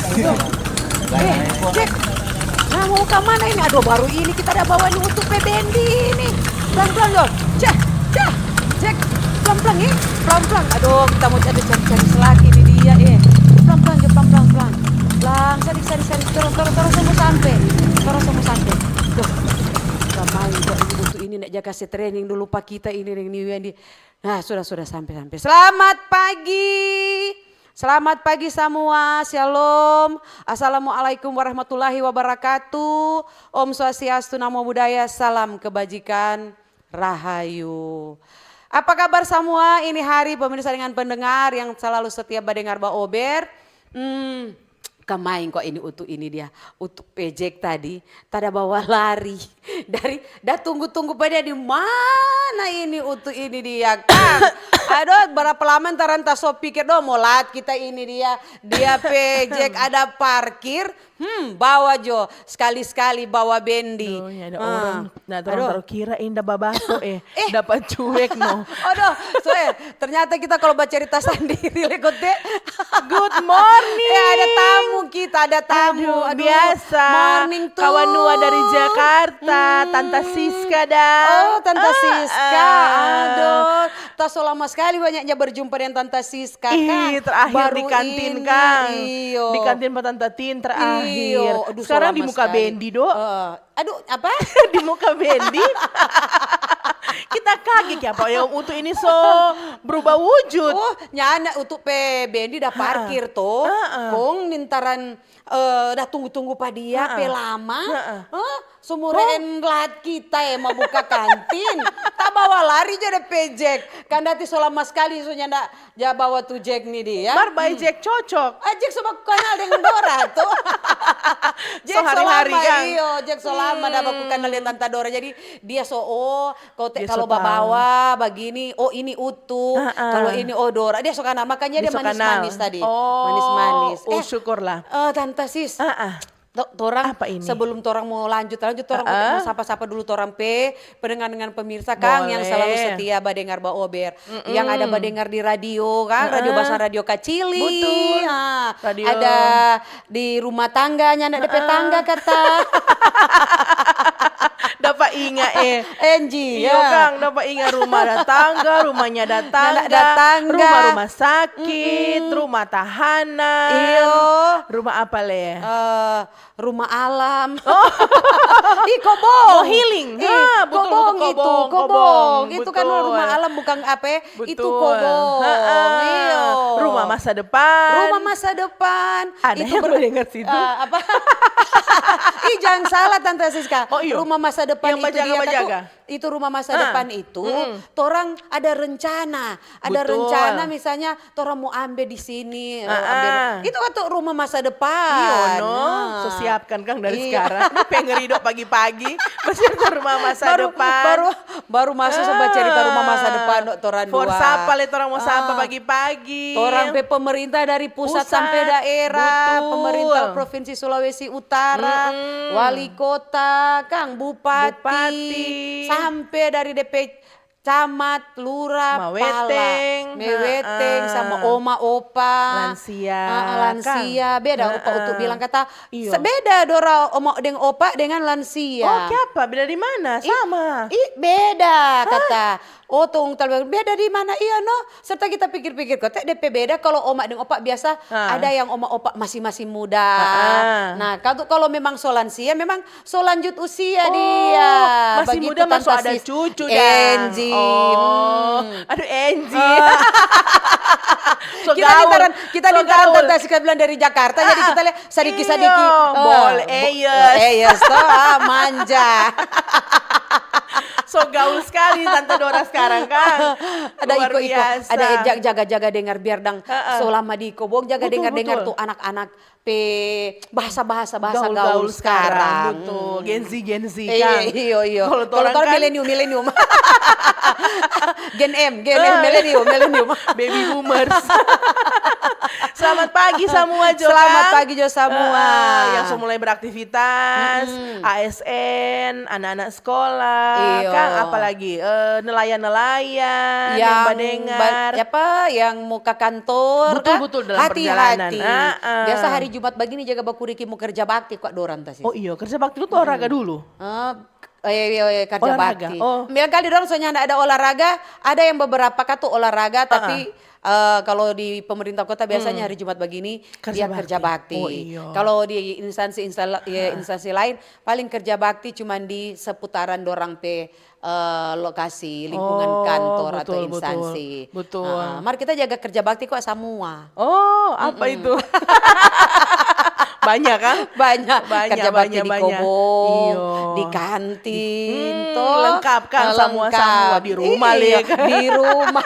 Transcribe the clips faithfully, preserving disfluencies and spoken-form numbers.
Eh, cek. Nah, mau ke mana ini? Aduh, baru ini kita ada bawa ini untuk pe bendi ini. Pelan-pelan, Don. Cek, cek, cek. Pelan-pelan, eh. Pelan-pelan. Aduh, kita mau cari, cari, cari selagi ini dia, eh. Pelan-pelan, Jo, pelan-pelan, pelan. Pelan, sadik, sadik, sadik. Terus, terus, terus, semua sampai. Terus, semua sampai. Tuh. Kita main, Jo, ini untuk ini, nak jaga se training dulu pa kita ini, deng ni Wendy. Nah, sudah, sudah, sampe, sampe. Selamat pagi. Selamat pagi samua. Shalom. Assalamualaikum warahmatullahi wabarakatuh. Om Swastiastu, Namo Buddhaya, salam kebajikan, rahayu. Apa kabar samua ini hari, pemirsa dengan pendengar yang selalu setia badengar Baober? Hmm, kamaing kwa ini utu ini dia. Utu pe Jack tadi, tada bawa lari. Dari, da tunggu-tunggu pa dia, di mana ini utu ini dia, kang? Aduh, berapa lama ntaran ta so pikir, doh, mo lat kita ini dia. Dia pe Jack ada parkir, hmm, bawa jo, sekali-sekali bawa bendi. Duh, ya ada orang, nah, orang taru kira inda babaso, eh, dapa cuek, no. Aduh, so, eh, ternyata kita kalau bacerita sandiri, lekote. Good morning. Eh, ada tamu kita, ada tamu. Aduh, biasa. Morning tuh. Kawan Nua dari Jakarta, Tanta Siska dang. Oh, Tanta Siska. Aduh, ta so lama sekali banyaknya berjumpa dengan Tanta Siska, kang. Ih, terakhir di kantin, kang. Iyo. Di kantin pa Tanta Tin terakhir. Iyo. Aduh, sekarang di muka bendi, do. Aduh, apa? Di muka bendi. Kita kage kiapa ya, utu ini so berubah wujud. Oh, nyanda, utu pe bendi da parkir to. Kong nintaran, eh, da tunggu-tunggu pa dia pe lama. Hah? So mo reen lat kita, eh, mo buka kantin. Ta bawa lari jo de pe Jack. Kan dati so lama skali so nyanda ja bawa tu Jack ni dia. Mar bae Jack cocok. Ah, Jack so baku kanal deng Dora tu. Jack so lama, iyo, Jack so lama da baku kanal deng Tanta Dora. Jadi dia so, oh, kote kalo babawa bagini, oh, ini utu. Kalo ini, oh, Dora. Dia so kanal, makanya dia manis-manis tadi. Manis-manis. Oh, syukurlah. Eh, Tanta Sis. Torang, sebelum torang mo lanjut, lanjut, torang mo sapa-sapa dulu torang pe pendengar-pendengar, pemirsa, kang, yang selalu setia badengar Baober, yang ada badengar di radio, kang, radio basar, radio kacili. Betul. Ada di rumah tangga, nyanda depe tangga, kata. Dapa inga, eh. Angie, iyo, kang, dapa inga rumah ada tangga, rumahnya ada tangga, rumah rumah sakit, rumah tahanan. Iyo. Rumah apa le? Eh, rumah alam. Oh. Ih, kobong. Mau healing. Ih, kobong itu, kobong. Itu kan rumah alam, bukan apa, itu kobong. Iyo. Rumah masa depan. Rumah masa depan. Ada yang mau dengar situ? Eh, apa? Ih, jangan salah, Tanta Siska. Oh, iyo. Rumah masa depan itu dia, kata, itu rumah masa depan itu, torang ada rencana. Ada rencana, misalnya, torang mo ambe di sini, eh, ambe ru-, itu kan tu rumah masa depan. Iyo, no. So siapkan, kang, dari sekarang. Ini pe ngeri do pagi-pagi. Masih ada rumah masa depan. Baru, baru, baru masuk sama cerita rumah masa depan, do, torang dua. For sapa le torang mo sapa pagi-pagi. Torang pe pemerintah dari pusat sampe daerah, pemerintah Provinsi Sulawesi Utara, wali kota, kang, bupati, sampe dari depe camat, lurah, pala, meweteng, sama oma, opa, lansia, lansia. Beda, opa untuk bilang kata, beda dora oma deng opa dengan lansia. Oh, kiapa? Beda di mana? Sama. Ih, beda, kata. Oh, tong tal beda di mana? Iya, no. Serta kita pikir-pikir, kote depe beda, kalo oma deng opa biasa ada yang oma opa masih-masih muda. Nah, kalo, kalo memang so lansia, memang so lanjut usia dia. Masih muda, masih ada cucu, Angie. Oh. Aduh, Angie. So kita gaul. Kita so gaul. Tanta Siska bilang dari Jakarta, jadi kita lihat sadiki-sadiki. Boleh, eh, yes. Eh, yes, toh, ah, manja. So gaul sekali Tanta Dora sekarang, kan? Ada iko-iko, ada jaga-jaga dengar biar dang so lama di kobong, jaga dengar-dengar tu anak-anak pe bahasa-bahasa, bahasa gaul sekarang. Betul. Gen Z, Gen Z, kan? Iyo, iyo. Kalau torang milenium, milenium. Gen M, Gen M, milenium, milenium. Baby boomers. Selamat pagi samua jo, Kang. Selamat pagi jo samua. Ah, yang so mulai beraktivitas, A S N, anak-anak sekolah, Kang, apalagi, eh, nelayan-nelayan yang badengar. Yang ba-, apa, yang mo ka kantor, betul, betul, dalam perjalanan. Hati-hati. Biasa hari Jumat bagini jaga baku Riki mo kerja bakti kwa dorang ta, sis. Oh iyo, kerja bakti tu olahraga dulu. Eh, eh, eh, eh, kerja bakti. Olahraga, oh. Bilang kali dorang so nyanda ada olahraga, ada yang beberapa katu olahraga, tapi, eh, kalau di pemerintah kota biasanya hari Jumat bagini, dia kerja bakti. Oh, iyo. Kalau di instansi, instal-, ya, instansi lain, paling kerja bakti cuman di seputaran dorang pe, eh, lokasi, lingkungan kantor atau instansi. Oh, betul, betul. Betul. Ah, mar kita jaga kerja bakti kwa samua. Oh, apa itu? Banyak, kan? Banyak. Banyak, kerja bakti banyak, di kobong, iyo, di kantin, toh. Lengkap, kan? Samua-samua di rumah, lengkap. Iyo, di rumah.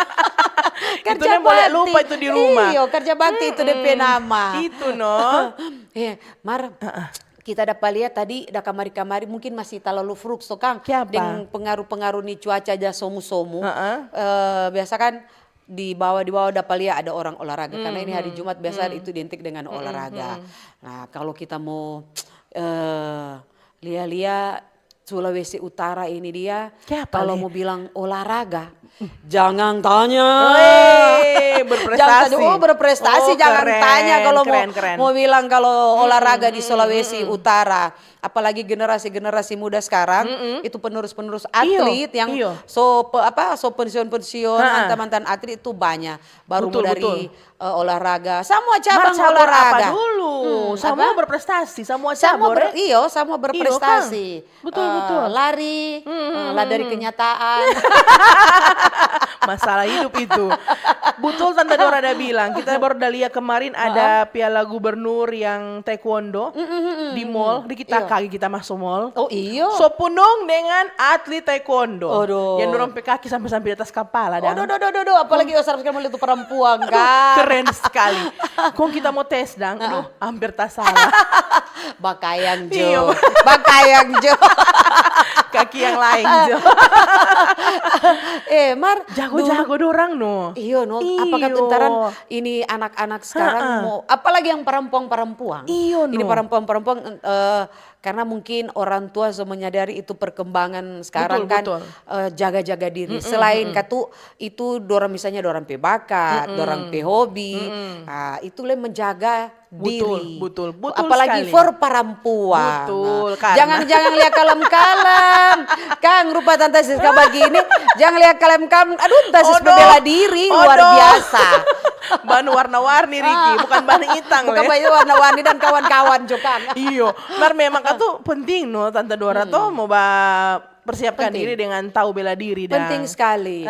Kerja bakti. Itu boleh lupa itu di rumah. Iyo, kerja bakti itu depe nama. Itu, no. Eh, mar, kita dapa lia tadi, da kamari-kamari mungkin masih talalu fruks to, Kang. Kiapa? Deng pengaruh-pengaruh ni cuaca ja somu-somu. Eh, biasa kan di bawa, di bawa dapa lia ada orang olahraga. Karena ini hari Jumat biasa itu identik dengan olahraga. Nah, kalau kita mo, eh, lia-lia Sulawesi Utara ini dia, kalau mo bilang olahraga, jangan tanya. Weh, berprestasi. Jangan tanya, oh, berprestasi, jangan tanya kalau mo, mo bilang kalau olahraga di Sulawesi Utara. Apalagi generasi-generasi muda sekarang, itu penerus-penerus atlet yang so, pe-, apa, so pensiun-pensiun, mantan-mantan atlet itu banyak. Baru mo dari, eh, olahraga. Samua cabang olahraga. Mar cabur apa dulu? Samua berprestasi, samua cabur, eh? Iyo, samua berprestasi. Betul, betul. Lari, eh, lari dari kenyataan. Masalah hidup itu. Betul, Tante Dora ada bilang, kita baru ada lia kemarin ada Piala Gubernur yang taekwondo di mall, di kita kaki kita masuk mall. Oh, iyo. So punung dengan atlet taekwondo. Aduh. Yang dorang pe kaki sampe-sampe di atas kapala, dang. Aduh, aduh, aduh, aduh, apalagi Oscar sekali mo lihat tu perempuan, kan? Keren sekali. Kong kita mo tes, dang. Aduh, hampir tasalah. Bakayang jo. Iyo. Bakayang jo. Kaki yang lain jo. Eh, mar, jago-jago dorang, no. Iyo, no. Apa kata entaran ini anak-anak sekarang mo, apalagi yang perempuan-perempuan. Iyo, no. Ini perempuan-perempuan, eh, karena mungkin orang tua so menyadari itu perkembangan sekarang kan, eh, jaga-jaga diri. Selain katu itu dorang misalnya dorang pe bakat, dorang pe hobi, ah, itu le menjaga diri. Betul, betul sekali. Apalagi for perempuan. Betul, karena jangan, jangan lia kalem-kalem. Kang, rupa Tante Siska bagini, jangan lia kalem-kalem. Aduh, Tante Siska bela diri, luar biasa. Ban warna-warni, Riki, bukan ban itang, bukan le. Ban warna-warni dan kawan-kawan jo, Kang. Iyo, mar memang katu penting no, Tante Dora to mo ba persiapkan diri dengan tau bela diri, dang. Penting sekali.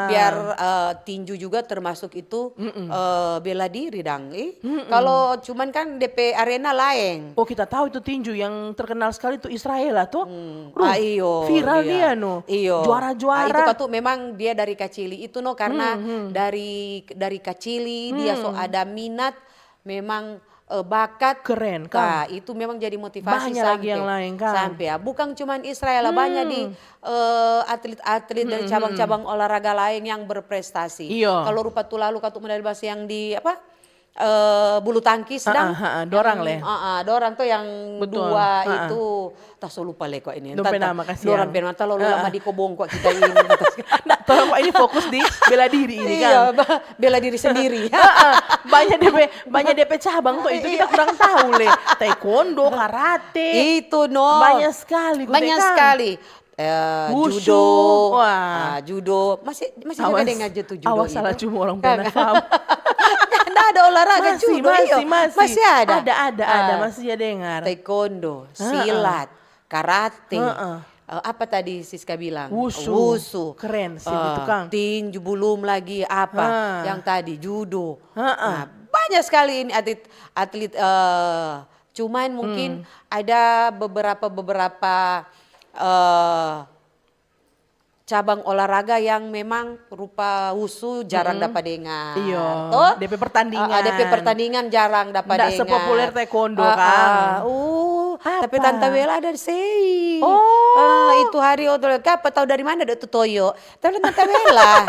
Biar, eh, tinju juga termasuk itu, eh, bela diri, dang. Ih, kalau cuman kan depe arena laeng. Oh, kita tau itu tinju yang terkenal sekali tu Israel lah, to. Ruh, ah, iyo, viral dia, no. Iyo. Juara-juara. Ah, itu katu memang dia dari kacili itu, no, karena dari, dari kacili dia so ada minat, memang, eh, bakat. Keren, Kang. Nah, itu memang jadi motivasi. Banyak lagi yang lain, Kang. Sampe, ya. Bukan cuman Israel lah, banyak di, eh, atlet-atlet dari cabang-cabang olahraga lain yang berprestasi. Iyo. Kalau rupa tu lalu katu medali emas yang di, apa, eh, bulu tangkis, dang. Heeh, heeh, dorang le. Heeh, dorang tuh yang dua itu. Tah so lupa le kwa ini. Dong pe nama, kasiang. Dorang pe nama, talalu lama di kobong kwa kita ini. Nda, torang kwa ini fokus di bela diri ini, kan? Iya, bela diri sendiri. Heeh, banyak depe, banyak depe cabang to, itu kita kurang tahu le. Taekwondo, karate. Itu, no. Banyak sekali, Kang. Banyak sekali. Eh, judo. Wushu. Wah. Ah, judo. Masih, masih juga dengar je tu judo itu. Awas salah cuma orang pernah paham. Nda ada olahraga judo, iyo. Masih, masih. Masih ada. Ada, ada, ada. Masih ya dengar. Taekwondo, silat, karate, eh, apa tadi Siska bilang? Wushu. Wushu. Keren sih itu, Kang. Tinju, belum lagi apa yang tadi, judo. Nah, banyak sekali ini atlet, atlet, eh, cuman mungkin ada beberapa, beberapa, eh, cabang olahraga yang memang rupa wushu jarang dapa dengar. Iyo, depe pertandingan. Ah, depe pertandingan jarang dapa dengar. Nda sepopuler taekwondo, Kang. Uh, tapi Tanta Bella ada sei. Oh. Ah, itu hari, oh, kapa tau dari mana do tu toyo? Tapi Tanta Bella.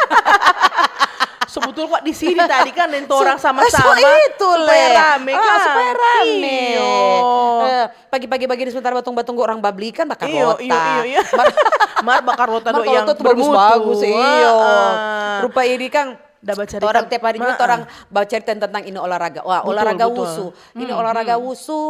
So butul kwa di sini tadi kan deng torang sama-sama So, itu, supaya Le. rame Ah, kan. Supaya rame. Iyo. Eh, pagi-pagi bagini sebentar batunggu-batunggu orang babli kan bakar Iyo, rota. iyo, iyo, iyo. Mar bakar rota Mar do kalau yang tuh bagus-bagus, bermutu. iyo. Ah. Rupa ini kan Da bacarita. Orang tiap hari juga Heeh. Orang bacarita tentang ini olahraga. Wah, Betul, olahraga betul. wusu. Ini Hmm, olahraga hmm. wusu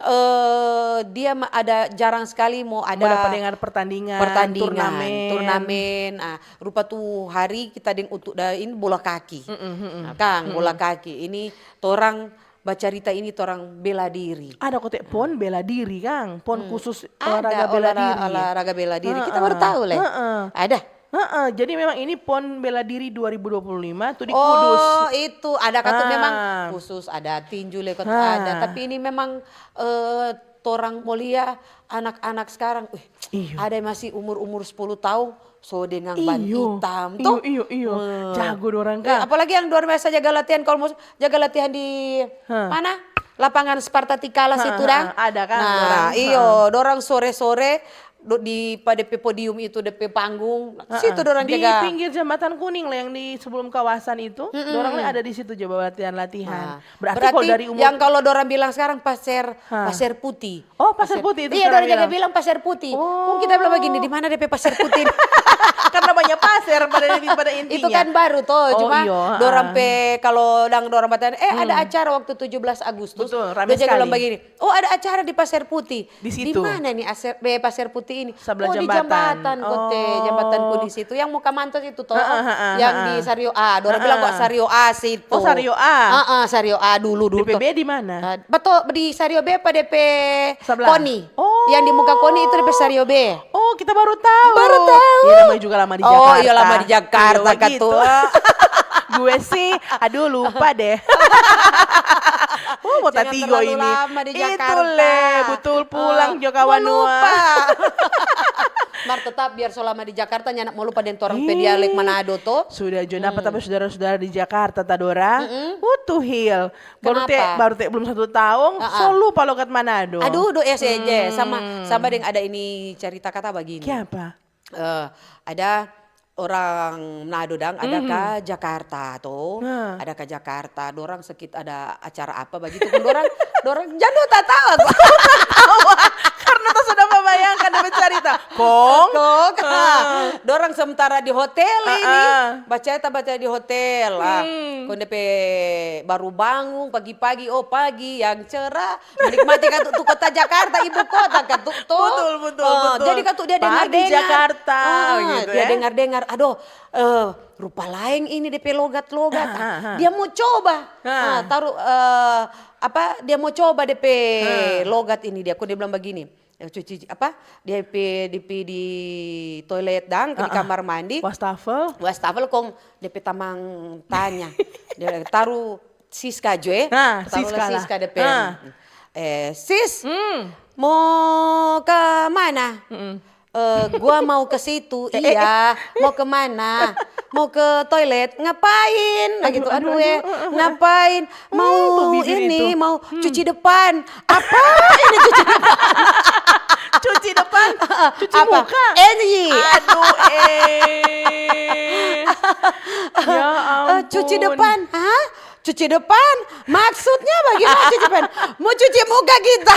eh dia ma- ada jarang sekali mau ada Mau dapat dengar pertandingan, pertandingan, turnamen. Turnamen. Ah, rupa tu hari kita deng untuk da ini bola kaki. Mm-mm, mm-mm. Nah, Kang, bola kaki. Ini torang bacarita ini torang bela diri. Ada kote pon bela diri, Kang. Pon khusus Ada olahraga bela olahra- diri. Olahraga bela diri. Kita Heeh. Baru tahu, Le. Heeh. Ada. Heeh, jadi memang ini pon bela diri dua ribu dua puluh lima tuh di Kudus. Oh, itu ada katu Ah. Memang khusus, ada tinju lekot Ah. ada, tapi ini memang eh, torang mo lia anak-anak sekarang, wih, Iyo. Ada yang masih umur-umur sepuluh tahun so dengan ban Iyo. Hitam Iyo, toh. iyo, iyo. Wah. Jago dorang, Eh, Kang. Apalagi yang luar biasa jaga latihan, kalau mau jaga latihan di Hah. Mana? Lapangan Sparta Tikala Hah, situ hah, dang. hah. Ada, Kang, Nah, dorang. Iyo, Hah. Dorang sore-sore do- di pada pe podium itu, depe panggung. Heeh. Situ dorang Di jaga. Pinggir jembatan kuning lah yang di sebelum kawasan itu, Mm-mm. dorang le ada di situ juga latihan-latihan. Nah, Berarti, kalau dari umur yang kalau dorang bilang sekarang pasir Hah. Pasir Putih. Oh, Pasir Putih itu Iya, sekarang dorang jaga bilang. Bilang Pasir Putih. Oh. Kong kita bilang begini, di mana depe Pasir Putih? Karena banyak pasir pada pada intinya. Itu kan baru toh, Oh, cuma iyo, dorang ah. pe kalau dang dorang batanya, eh ada acara waktu tujuh belas Agustus. Betul, rame Dia jaga sekali. Bilang begini, oh ada acara di Pasir Putih. Di Di situ. Mana nih Pasir Putih ini? Sebelah Oh, di jembatan. jembatan kote, Oh. Jembatan Kuning situ. Yang muka mantos itu toh, Heeh, heeh, yang heeh. di Sario A. Dorang bilang kok Heeh. Sario A situ. Oh, Sario A. Heeh, Sario A dulu dulu. D P B Toh. di mana? Ah, betul, di Sario B apa depe Sebelah. Koni. Oh. Yang di muka Koni itu depe Sario B. Oh, kita baru tahu. Baru tahu. Ya, namanya juga lama di Oh, Jakarta. Iya, lama di Jakarta Iya, kan begitu. Tuh. Gue sih, aduh lupa deh. Oh, mau Jangan tatigo terlalu ini. Lama di Itu Jakarta. Le, betul pulang Ah, jo kawan mau lupa. Noah. Mar tetap biar so lama di Jakarta, nyanda mau lupa deng torang pe Ih. Dialek Manado to. Sudah jo, napa tapi saudara-saudara di Jakarta tadora? What to heal? Baru te, Kenapa? Baru te belum satu tahun, Ah, ah. So lupa logat Manado. Aduh, do S J sama sama deng ada ini cerita kata begini. Kiapa? Eh, ada orang Manado dang, ada ka Jakarta to, Nah. Ada ka Jakarta, dorang sekit ada acara apa begitu, kan dorang, dorang jando tatawa kok. Karena tuh sudah membayangkan dia bercerita. Kong. Kok, dorang sementara di hotel ini, Ah. Baca ta baca di hotel, ah. Hmm. Kong depe baru bangun pagi-pagi, oh pagi yang cerah, menikmati katu tu kota Jakarta, ibu kota katu to. Betul, betul, Oh, betul. Jadi katu dia Pagi dengar-dengar. Jakarta, Ah, gitu dia ya. Dengar-dengar, aduh, eh, rupa laeng ini depe logat-logat. Ah, ah, ah. Dia mau coba. Ah. Ah, taruh eh, apa? Dia mau coba depe Ah. Logat ini dia. Kong dia bilang begini. Eh, cuci apa? Dia pi di pi di toilet dang, di Ah, ah. Kamar mandi. Wastafel. Wastafel kong depe tamang tanya. Dia taruh Siska jo, eh. Ah, Taruh Siska lah. Siska depe. Ah. Eh, sis, Hmm. Mau ke mana? Mm-mm. Eh, gua mau ke situ. Iya, mau ke mana? Mau ke toilet. Ngapain? Nah, Aduh, gitu. aduh, Aduh, eh, aduh, eh, eh. Ngapain? Hmm, Mau tuh bibir ini, itu. mau Hmm. Cuci depan. Apa ini cuci depan? Cuci depan, cuci Apa? Muka. Ini. Aduh, eh. Ya ampun. Eh, cuci depan, hah? Cuci depan? Maksudnya bagaimana cuci depan? Mau cuci muka kita.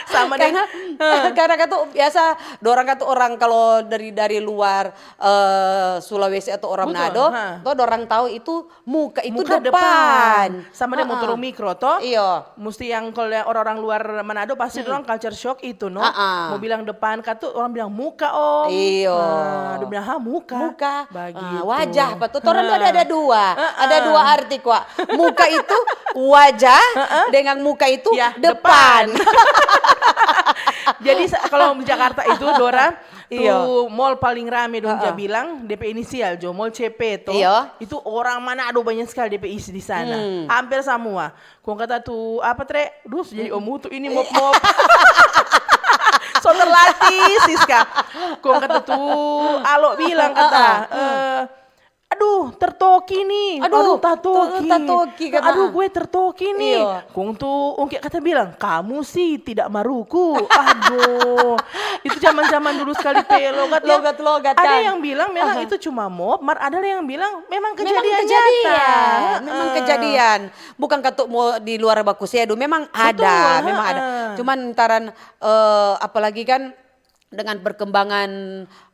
Sama deh. Karena karena katu biasa dorang katu orang kalau dari dari luar eh, Sulawesi atau orang Betul, Manado, ha. Toh dorang tahu itu muka itu Muka depan. Sama dia mau Ha-ha. Turun mikro toh. Iyo. Mesti yang kalau orang-orang luar Manado pasti orang culture shock itu no. Ha-ha. Mau bilang depan katu orang bilang muka om. Iyo. Ah, dia bilang ha muka. Muka, Begitu. Ah, wajah apa tuh? Torang tuh ada ada dua, Heeh. Ada dua arti kok. Muka itu wajah, dengan muka itu Ya, depan. Jadi sa- kalau di Jakarta itu Dora, Iya. Tuh mall paling rame dong ja Heeh. bilang, D P inisial jo, mall C P to. Iya. Itu orang Manado banyak sekali D P isi di sana. Hmm. Hampir semua. Kong kata tuh apa tre? Duh, jadi omu tuh ini mop-mop. So terlatih Siska. Kong kata tuh Alo bilang kata, eh, "Aduh, tertoki nih. Aduh, Aduh, tatoki. ter-, tatoki, kata. Aduh, gue tertoki nih." Iyo. Kong tu ungke kata bilang, "Kamu sih tidak maruku." Aduh, itu zaman-zaman dulu sekali pe logat, ya. Logat-logat, Ada kan? yang bilang memang Aha. itu cuma mop, mar ada yang bilang memang Memang kejadian kejadian, nyata. memang Heeh. kejadian. Bukan katu mau di luar baku sedu, memang ada, Betul, memang ada. heeh. Cuman ntaran, eh, apalagi kan dengan perkembangan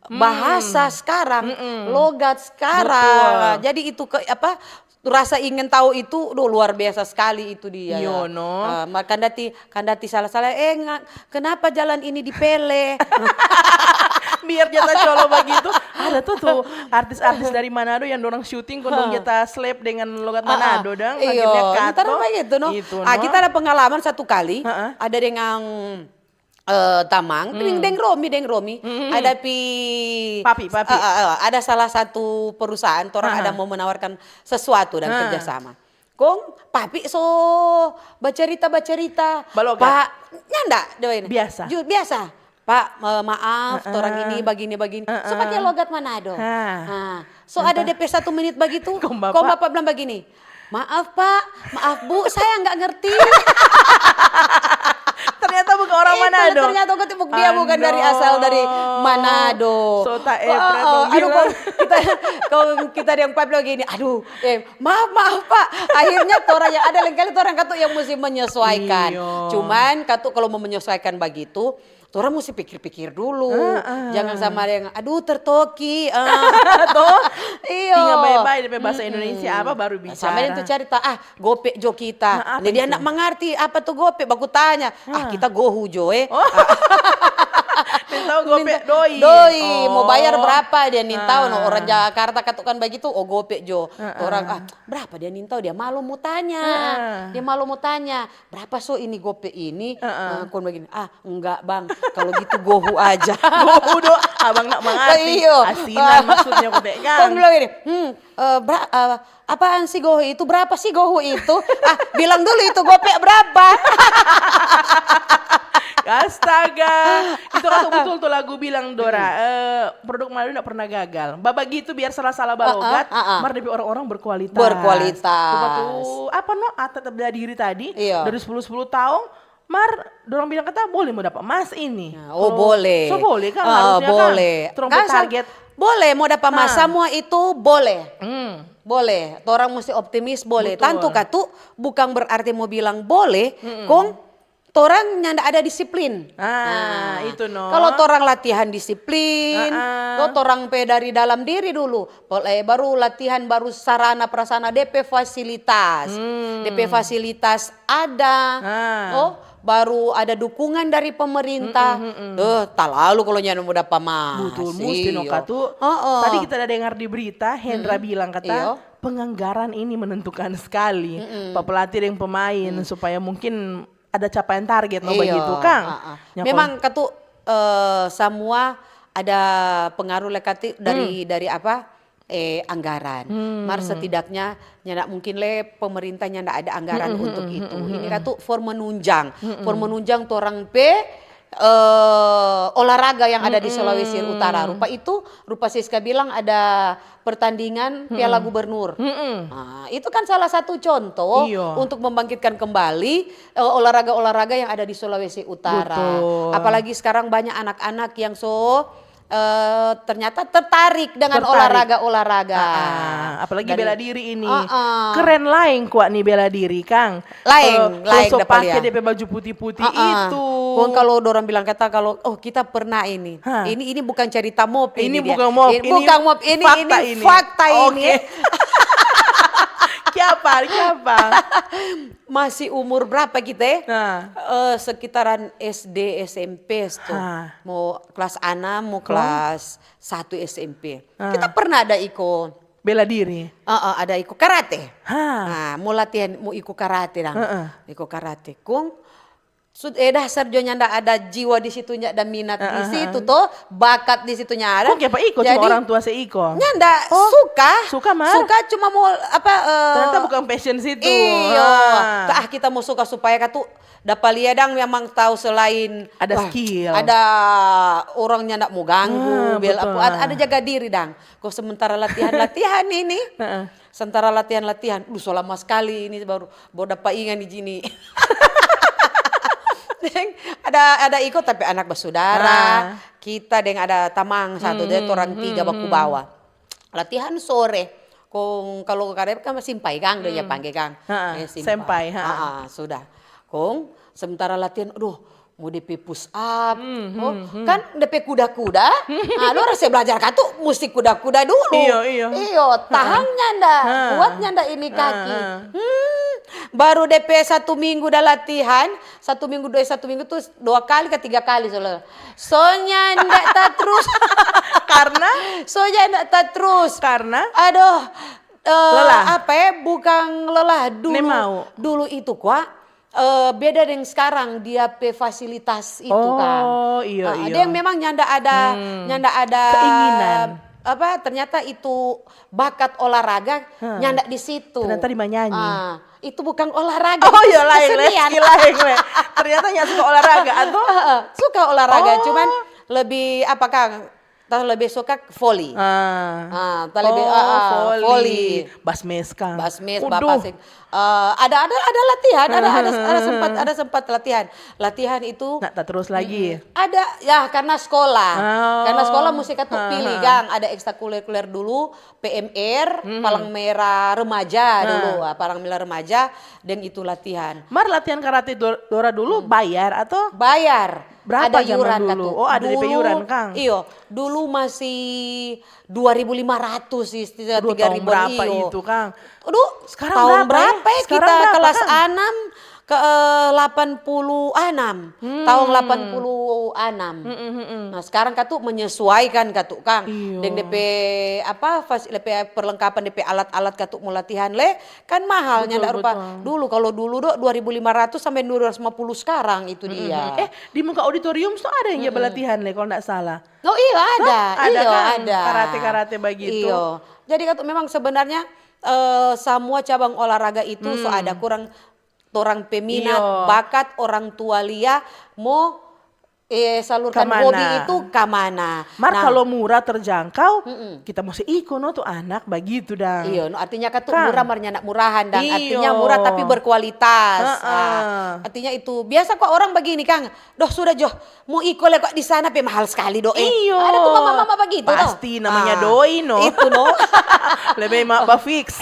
bahasa sekarang, Mm-mm. logat sekarang. Betul. Jadi itu ke apa, rasa ingin tahu itu, duh, luar biasa sekali itu dia. Iyo, no. Eh, ma-, kandati, kandati salah-salah, eh, nga-, kenapa jalan ini dipele? Biar jata colo bagitu. Ada tuh tuh artis-artis dari Manado yang dorang syuting kong dong jata slap dengan logat Manado dang. Iyo, Akhirnya cut ntar tuh. Begitu, no. Itu, Ah, no. Kita ada pengalaman satu kali, Heeh. ada dengan eh, tamang, deng, deng Romi, deng Romi. Ada pi Papi, papi. Eh, eh, eh, ada salah satu perusahaan, torang Aha. Ada mau menawarkan sesuatu dan Ha. Kerjasama. Kong papi so bacerita-bacerita. Balogat. Pak, nyanda, dia ini. Biasa. Ju-, biasa. Pak, eh, maaf, Heeh. Torang ini bagini-bagini. So Heeh. Pakai logat Manado. Ha. Nah, so ada D P satu menit bagitu. Kong bapak? Kong bapak bilang bagini, "Maaf, Pak, maaf, Bu, saya nggak ngerti." Ternyata bukan orang Eh, Manado. Ternyata aku tuh dia bukan dari Aduh. Asal dari Manado. So tak Oh, epret oh, dong aduh, bilang. Kong kita, Kong kita yang papi lagi ini, aduh, eh, maaf, maaf, Pak. Akhirnya torang yang ada lengkali torang katu yang mesti menyesuaikan. Iyo. Cuman katu kalau mau menyesuaikan begitu, torang mesti pikir-pikir dulu. Heeh. Jangan sama ada yang, "Aduh, tertoki." Ah. Tuh. Iyo. Tinggal bae-bae depe bahasa Indonesia apa baru bicara. Sama dia tuh cerita, "Ah, gope jo kita." Nah, apa Nah, dia itu? Ndak mengerti apa tuh gope, baku tanya. "Ah, kita gohu jo, eh." Oh. Nintau gope doi. Doi, mau Oh. Bayar berapa dia nintau, no. Ah. Orang Jakarta katu kan begitu, "Oh, gope jo." Heeh. Orang, "Ah, berapa dia nintau?" Dia malu mau tanya. Heeh. Dia malu mau tanya, "Berapa so ini gope ini?" Heeh. Eh, kon begini, "Ah, enggak, Bang. Kalau gitu gohu aja." Gohu do, abang ndak mengerti. Iyo. Asinan maksudnya, kong, kan? Kong bilang gini, "Hmm, eh, bra-, eh, apaan sih gohu itu? Berapa sih gohu itu?" "Ah, bilang dulu itu gope berapa." Astaga, itu kan betul tuh lagu bilang Dora, eh, produk Manado ndak pernah gagal. Bagitu biar salah-salah balogat, Ah, ah, ah. Mar depe orang-orang berkualitas. Berkualitas. Coba tuh, apa no, Ata bela diri tadi, Iya. Dari sepuluh sepuluh tahun, Mar, dorang bilang kata boleh mau dapat emas ini. Nah, oh, Kalau boleh. So boleh kan, Ah, harusnya kan. Boleh. Torang Kan pe sa-, target. Boleh, mau dapat emas, Ah. Semua itu boleh. Hmm. Boleh. Torang mesti optimis, boleh. Betul. Tantu katu, bukan berarti mau bilang boleh, kong torang nyanda ada disiplin. Ah, itu no. Kalau torang latihan disiplin, Ah, ah. to torang pe dari dalam diri dulu, pol-, eh, baru latihan, baru sarana prasarana, depe fasilitas. Hmm. Depe fasilitas ada, Ah. oh, baru ada dukungan dari pemerintah. Eh, talalu kalau nyanda mo dapa mas. Betul, musti no Iyo. katu. Heeh. Tadi kita ada dengar di berita, Hendra bilang kata Iyo. penganggaran ini menentukan sekali. Pa pelatih deng pemain supaya mungkin ada capaian target no Iyo, begitu, Kang. ah, ah. Nya, Memang katu, eh, semua ada pengaruh le kati dari, dari apa? Eh, anggaran. Mar setidaknya nyanda mungkin le pemerintah nyanda ada anggaran untuk itu. Ini katu for menunjang. For menunjang torang pe, eh, olahraga yang ada di Sulawesi Utara. Rupa itu, rupa Siska bilang ada pertandingan Piala Gubernur. Nah, itu kan salah satu contoh Iyo. Untuk membangkitkan kembali, eh, olahraga-olahraga yang ada di Sulawesi Utara. Betul. Apalagi sekarang banyak anak-anak yang so, eh, ternyata tertarik dengan Tertarik. Olahraga-olahraga. Ah, apalagi Dari bela diri ini. Ah, ah. Keren laeng kwa nih bela diri, Kang. Laeng, Eh, laeng so dapa pake lihat. Depe baju putih-putih Ah, ah. itu. Kong kalau dorang bilang kata kalau, "Oh, kita pernah ini." Hah. Ini, ini bukan cerita mop ini Ini dia. bukan mop, Ini ini bukan mop, ini, fakta ini ini. Fakta ini. Oke. Kiapa, kiapa? Masih umur berapa kita, eh? Nah. Eh, sekitaran S D, S M P tuh. Hah. Mau kelas enam, mau kelas satu S M P. Ah. Kita pernah ada iko Bela diri. Eh, eh, ada iko karate. Hah. Nah, mau latihan, mau iko karate dang. Heeh. Iko karate. Kong Sud-, eh, dasar jo nyanda ada jiwa di situ, nyanda minat di situ to, bakat di situ nyanda ada. Kong kiapa iko? Cuma orang tua se iko. Nyanda suka. Suka, mar? Suka cuma mau apa, eh, Ternyata bukan passion situ. Iyo. Ah, kita mau suka supaya katu dapa lia dang memang tahu selain Ada skill. Ada orang nyanda mau ganggu, Ah, bel betul. apa, ada, ada jaga diri dang. Kok sementara latihan-latihan ini, Heeh. sementara latihan-latihan, duh, so lama sekali ini baru, baru dapa inga di sini. Deng, ada, ada iko tapi anak basudara, Ah. kita deng ada tamang satu, dia torang tiga baku bawa. Latihan sore, kong kalau karep kan simpai kang, dia pangge kang. Heeh, Eh, senpai, ha. Ah, sudah. Kong sementara latihan, aduh, mau depe push up, oh, kan depe kuda-kuda, nah, lu harus belajar katu, musti kuda-kuda dulu. Iyo, iyo. Iyo, tahang nyanda, kuat nyanda ini kaki. Hmm, baru depe satu minggu dah latihan, satu minggu, dua, satu minggu tuh dua kali ke tiga kali, so, so nyanda ta terus. Karena? So nyanda ta terus. Karena? Aduh, eh, Lelah. Apa ya? Bukan lelah dulu. Ne mau. Dulu itu kwa, eh, beda dengan sekarang dia pe fasilitas itu kan. Oh, iyo, Ah, iyo. Dia memang nyanda ada, nyanda ada Keinginan. Apa? Ternyata itu bakat olahraga nyanda di situ. Ternyata di manyanyi. Ah, itu bukan olahraga, Oh itu iya, lain, lain, kesenian. skill lain, lain. Ternyata nggak suka olahraga atau? Heeh, suka olahraga, Oh. Cuman lebih apa kang? Tah lebih suka voli. Ah. Ah, tah lebih, Oh, ah, ah, voli. Voli. Basmes kang. Basmes, Uduh. Bapaseng. Eh, ada ada ada latihan, ada ada ada sempat ada sempat latihan. Latihan itu Nak tak terus lagi. Ada ya karena sekolah. Oh. Karena sekolah mesti katu Ha, pilih ha. Kang, ada ekstrakurikuler dulu, P M R, Palang Merah Remaja dulu, ah, Palang Merah Remaja dan itu latihan. Mar latihan karate Dor- Dora dulu bayar atau? Bayar. Berapa Ada zaman iuran dulu? Katu. Oh, ada depe iuran, Kang? Iyo, dulu masih dua ribu lima ratus sih, Aduh, tiga tahun ribu berapa iyo. Itu, Kang? Aduh, Sekarang tahun berapa, ya? berapa ya Sekarang kita berapa, kelas Kang? Enam ke eh, delapan puluh enam. Tahun delapan puluh enam. Mm-mm, mm-mm. Nah, sekarang katu menyesuaikan katu, Kang. Iyo. Deng depe apa fas, depe perlengkapan depe alat-alat katu mau latihan le kan mahal Betul, nyanda rupa. betul. Dulu kalau dulu do dua ribu lima ratus sampai dua ratus lima puluh sekarang itu dia. Eh, di muka auditorium tuh ada yang dia latihan le kalau nggak salah. Oh iya ada, Ada iyo kan? Ada. Karate-karate begitu. Iyo. Jadi katu memang sebenarnya eh, semua cabang olahraga itu so ada kurang orang peminat Iyo. Bakat orang tua lia mau eh, salurkan Kamana? Hobi itu kamana. Mar Nah, kalau murah terjangkau, kita mesti iko no tu anak begitu dang. Iyo, no, artinya kan tuh Kan. Murah mar nyanda murahan dan Iyo. Artinya murah tapi berkualitas. Heeh. Nah, artinya itu biasa kok orang begini Kang. Doh sudah joh, mau iko le kok di sana pe mahal sekali do eh. Iyo. Ada tuh mama-mama begitu Pasti toh. namanya Ah, doi no. Itu no. Lebih mak ba fix.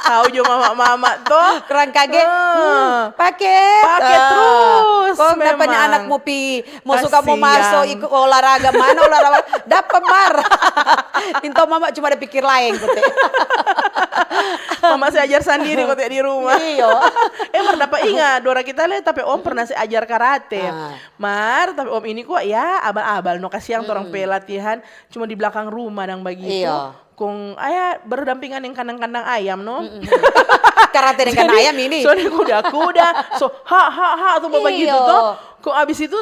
Tahu jo mama-mama tuh. Kurang kage. Ah. Hmm, paket. Paket Ah, terus, Kok dapatnya memang. Anak mau pi, mau suka mau Kasiang. Maso ikut olahraga mana olahraga dapat mar. Minta mama cuma ada pikir lain kote. Mama saya ajar sendiri kok di rumah. Iyo. Eh, mar dapa inga, dora kita le, tapi om pernah saya ajar karate. Ah. Mar, tapi om ini kok ya abal-abal no kasiang torang pe latihan cuma di belakang rumah dang begitu. Iyo. Kong aya berdampingan yang kandang-kandang ayam no. Karate dengan Jadi, ayam ini. So ada kuda-kuda, so ha ha ha tuh begitu Iyo. tuh. Kong abis itu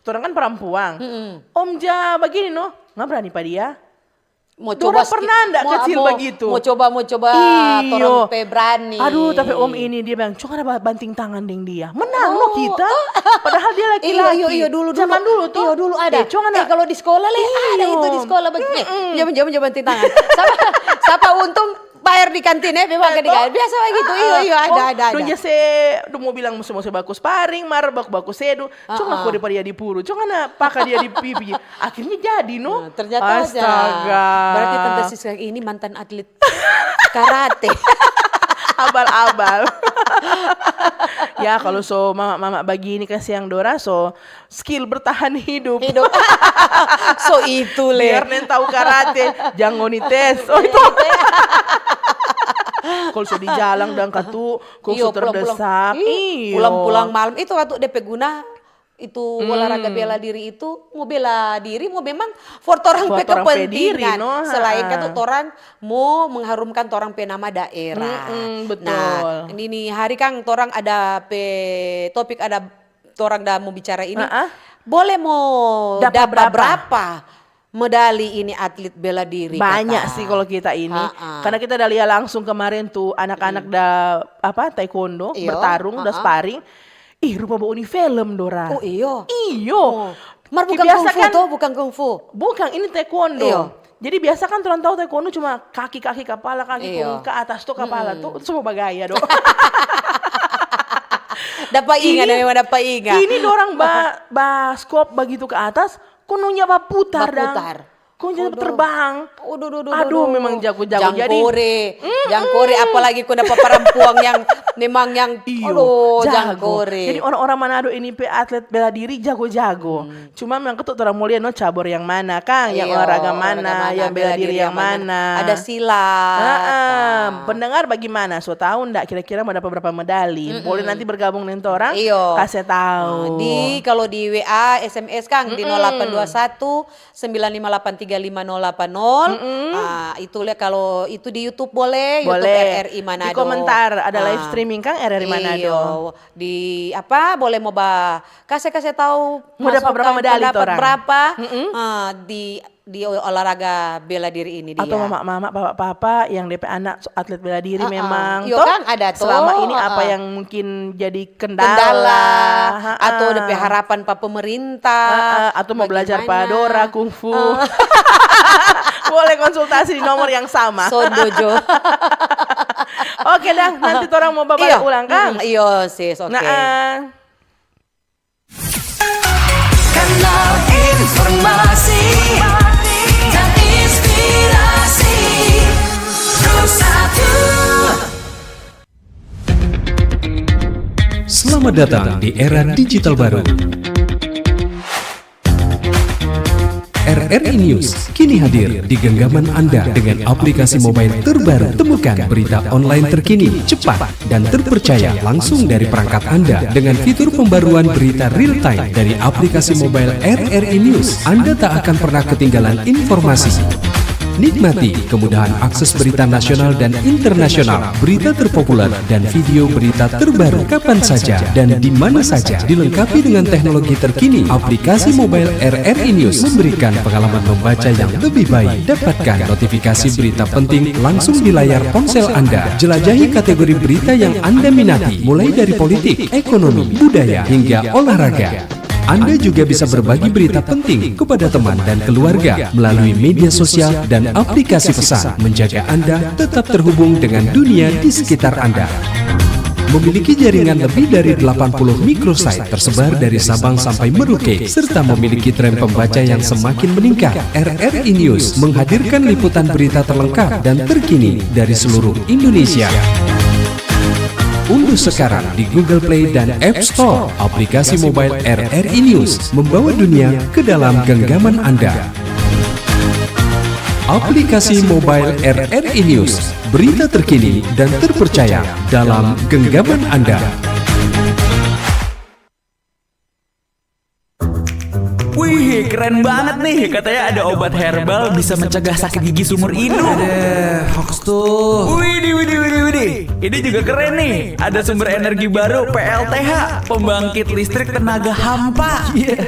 torang kan perempuan. Om ja begini no, nggak berani pa dia. Mau Dora coba ski- pernah ndak mau- kecil mau- begitu? Mau coba mau coba Iyo. Torang pe berani. Aduh, tapi om ini dia bilang, "Cuma ada banting tangan deng dia." Menang no Oh. kita. Padahal dia laki-laki. Iyo, iyo, iyo, dulu, dulu. Zaman dulu tuh. Iyo, dulu ada. Eh, cuma Eh, kalau di sekolah le ada Iyo. itu di sekolah begitu. Eh, jangan, jangan, jangan banting tangan. Siapa, siapa untung bayar di kantin ya, memang kan di kantin. Biasa begitu. Iyo, iyo, ada, ada, ada. Duh, ya se, duh, mau bilang musuh-musuh baku sparring, mar baku-baku sedu. Cuma Ah, aku daripada dia di puru. Cuma na paka dia di pipi. Akhirnya jadi no. Nah, ternyata ada. Astaga. Berarti Tante Siska ini mantan atlet karate. Abal-abal. Ya, kalau so mama-mama begini kasiang dora, so skill bertahan hidup. Hidup. So itu le. Biar neng tahu karate, jangan ngoni tes. Oh, itu. Kalau so di jalan dang katu, kok Iyo, so terdesak. Ih, Iyo. Pulang-pulang malam itu waktu depe guna itu olahraga bela diri itu, mo bela diri, mo memang for torang pe kepentingan. Selain katu torang mo mengharumkan torang pe nama daerah. Mm-mm, betul. Nah, ini hari kang torang ada pe topik, ada torang da mo bicara ini. Boleh mo dapa berapa medali ini atlet bela diri? Banyak sih kalau kita ini. Karena kita da lia langsung kemarin tuh anak-anak da apa, taekwondo, bertarung, da sparring. Ih, rupa bauni film dora. Oh, iyo. Iyo. Mar bukan kungfu to, bukan kungfu. Bukan, ini taekwondo. Iyo. Jadi biasa kan torang tahu taekwondo cuma kaki-kaki kapala, kaki kung ke atas tuh kapala tuh, semua bagaya dong. Dapa inga, memang dapa inga. Ini dorang ba, ba skop bagitu ke atas, kononya baputar dang. Baputar. Kong jadi terbang. Aduh, memang jago-jago. Jadi jangkore, jangkore, apalagi kong dapa parampuang yang memang yang, iyo, aduh, jago. Jangkore. Jadi orang-orang Manado ini pe atlet bela diri jago-jago. Cuma memang ketuk orang mau lihat no cabur yang mana, kang, yang olahraga mana, yang bela diri yang mana. Ada silat. Pendengar bagaimana? So tahu ndak kira-kira mau dapat berapa medali? Boleh nanti bergabung dengan orang, kasih tahu. Di, kalau di W A, S M S, kang, di nol delapan dua satu, sembilan lima delapan tiga lima nol delapan nol. Ah, itu lihat kalau itu di YouTube boleh, YouTube R R I Manado. Di komentar ada live streaming kang R R I Manado. Iyo, di apa, boleh mo ba kase, kase tahu mau dapat berapa medali, pendapat orang berapa, ah, di, di olahraga bela diri ini. Atau dia mama-mama, papa-papa yang depe anak atlet bela diri memang. Iyo, kan ada tuh selama ini apa yang mungkin jadi kendala, atau ada harapan pa pemerintah, atau mau belajar pa dora kungfu. Boleh konsultasi di nomor yang sama. Sodo jo. Oke dah, nanti orang mau babalik ulang kan? Iyo sis, oke. Nah, kanal informasi dan inspirasi. Satu. Selamat datang di era digital baru. R R I News kini hadir di genggaman Anda dengan aplikasi mobile terbaru. Temukan berita online terkini, cepat, dan terpercaya langsung dari perangkat Anda dengan fitur pembaruan berita real time dari aplikasi mobile R R I News. Anda tak akan pernah ketinggalan informasi. Nikmati kemudahan akses berita nasional dan internasional, berita terpopuler, dan video berita terbaru kapan saja dan di mana saja. Dilengkapi dengan teknologi terkini, aplikasi mobile R R I News memberikan pengalaman membaca yang lebih baik. Dapatkan notifikasi berita penting langsung di layar ponsel Anda. Jelajahi kategori berita yang Anda minati, mulai dari politik, ekonomi, budaya, hingga olahraga. Anda juga bisa berbagi berita penting kepada teman dan keluarga melalui media sosial dan aplikasi pesan, menjaga Anda tetap terhubung dengan dunia di sekitar Anda. Memiliki jaringan lebih dari delapan puluh microsite tersebar dari Sabang sampai Merauke, serta memiliki tren pembaca yang semakin meningkat. R R I News menghadirkan liputan berita terlengkap dan terkini dari seluruh Indonesia. Unduh sekarang di Google Play dan App Store aplikasi mobile R R I News, membawa dunia ke dalam genggaman Anda. Aplikasi mobile R R I News, berita terkini dan terpercaya dalam genggaman Anda. Wih, keren banget nih. Katanya ada obat herbal bisa mencegah sakit gigi seumur hidup. Ada hoax tuh. Widih, widih, widih, widih. Ini juga keren nih. Ada sumber energi baru, P L T H, pembangkit listrik tenaga hampa. Iya,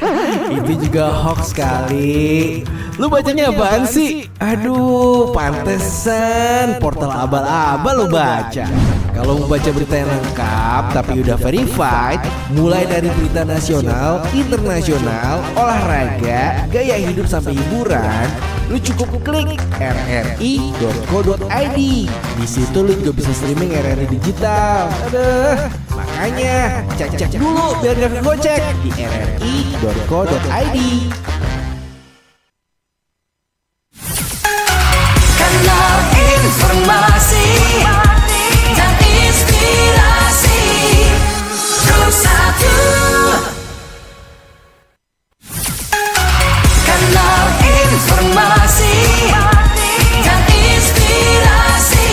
itu juga hoax kali. Lu bacanya apaan sih? Aduh, pantesan portal abal-abal lu baca. Kalau mau baca berita yang lengkap tapi udah verified, mulai dari berita nasional, internasional, olahraga, gaya hidup sampai hiburan, lu cukup klik R R I dot co dot I D. Di situ lu juga bisa streaming R R I digital. Aduh, makanya cek-cek dulu biar gak kegocek di R R I dot co dot I D. Kanal informasi dan inspirasi. Satu. Kanal informasi dan inspirasi.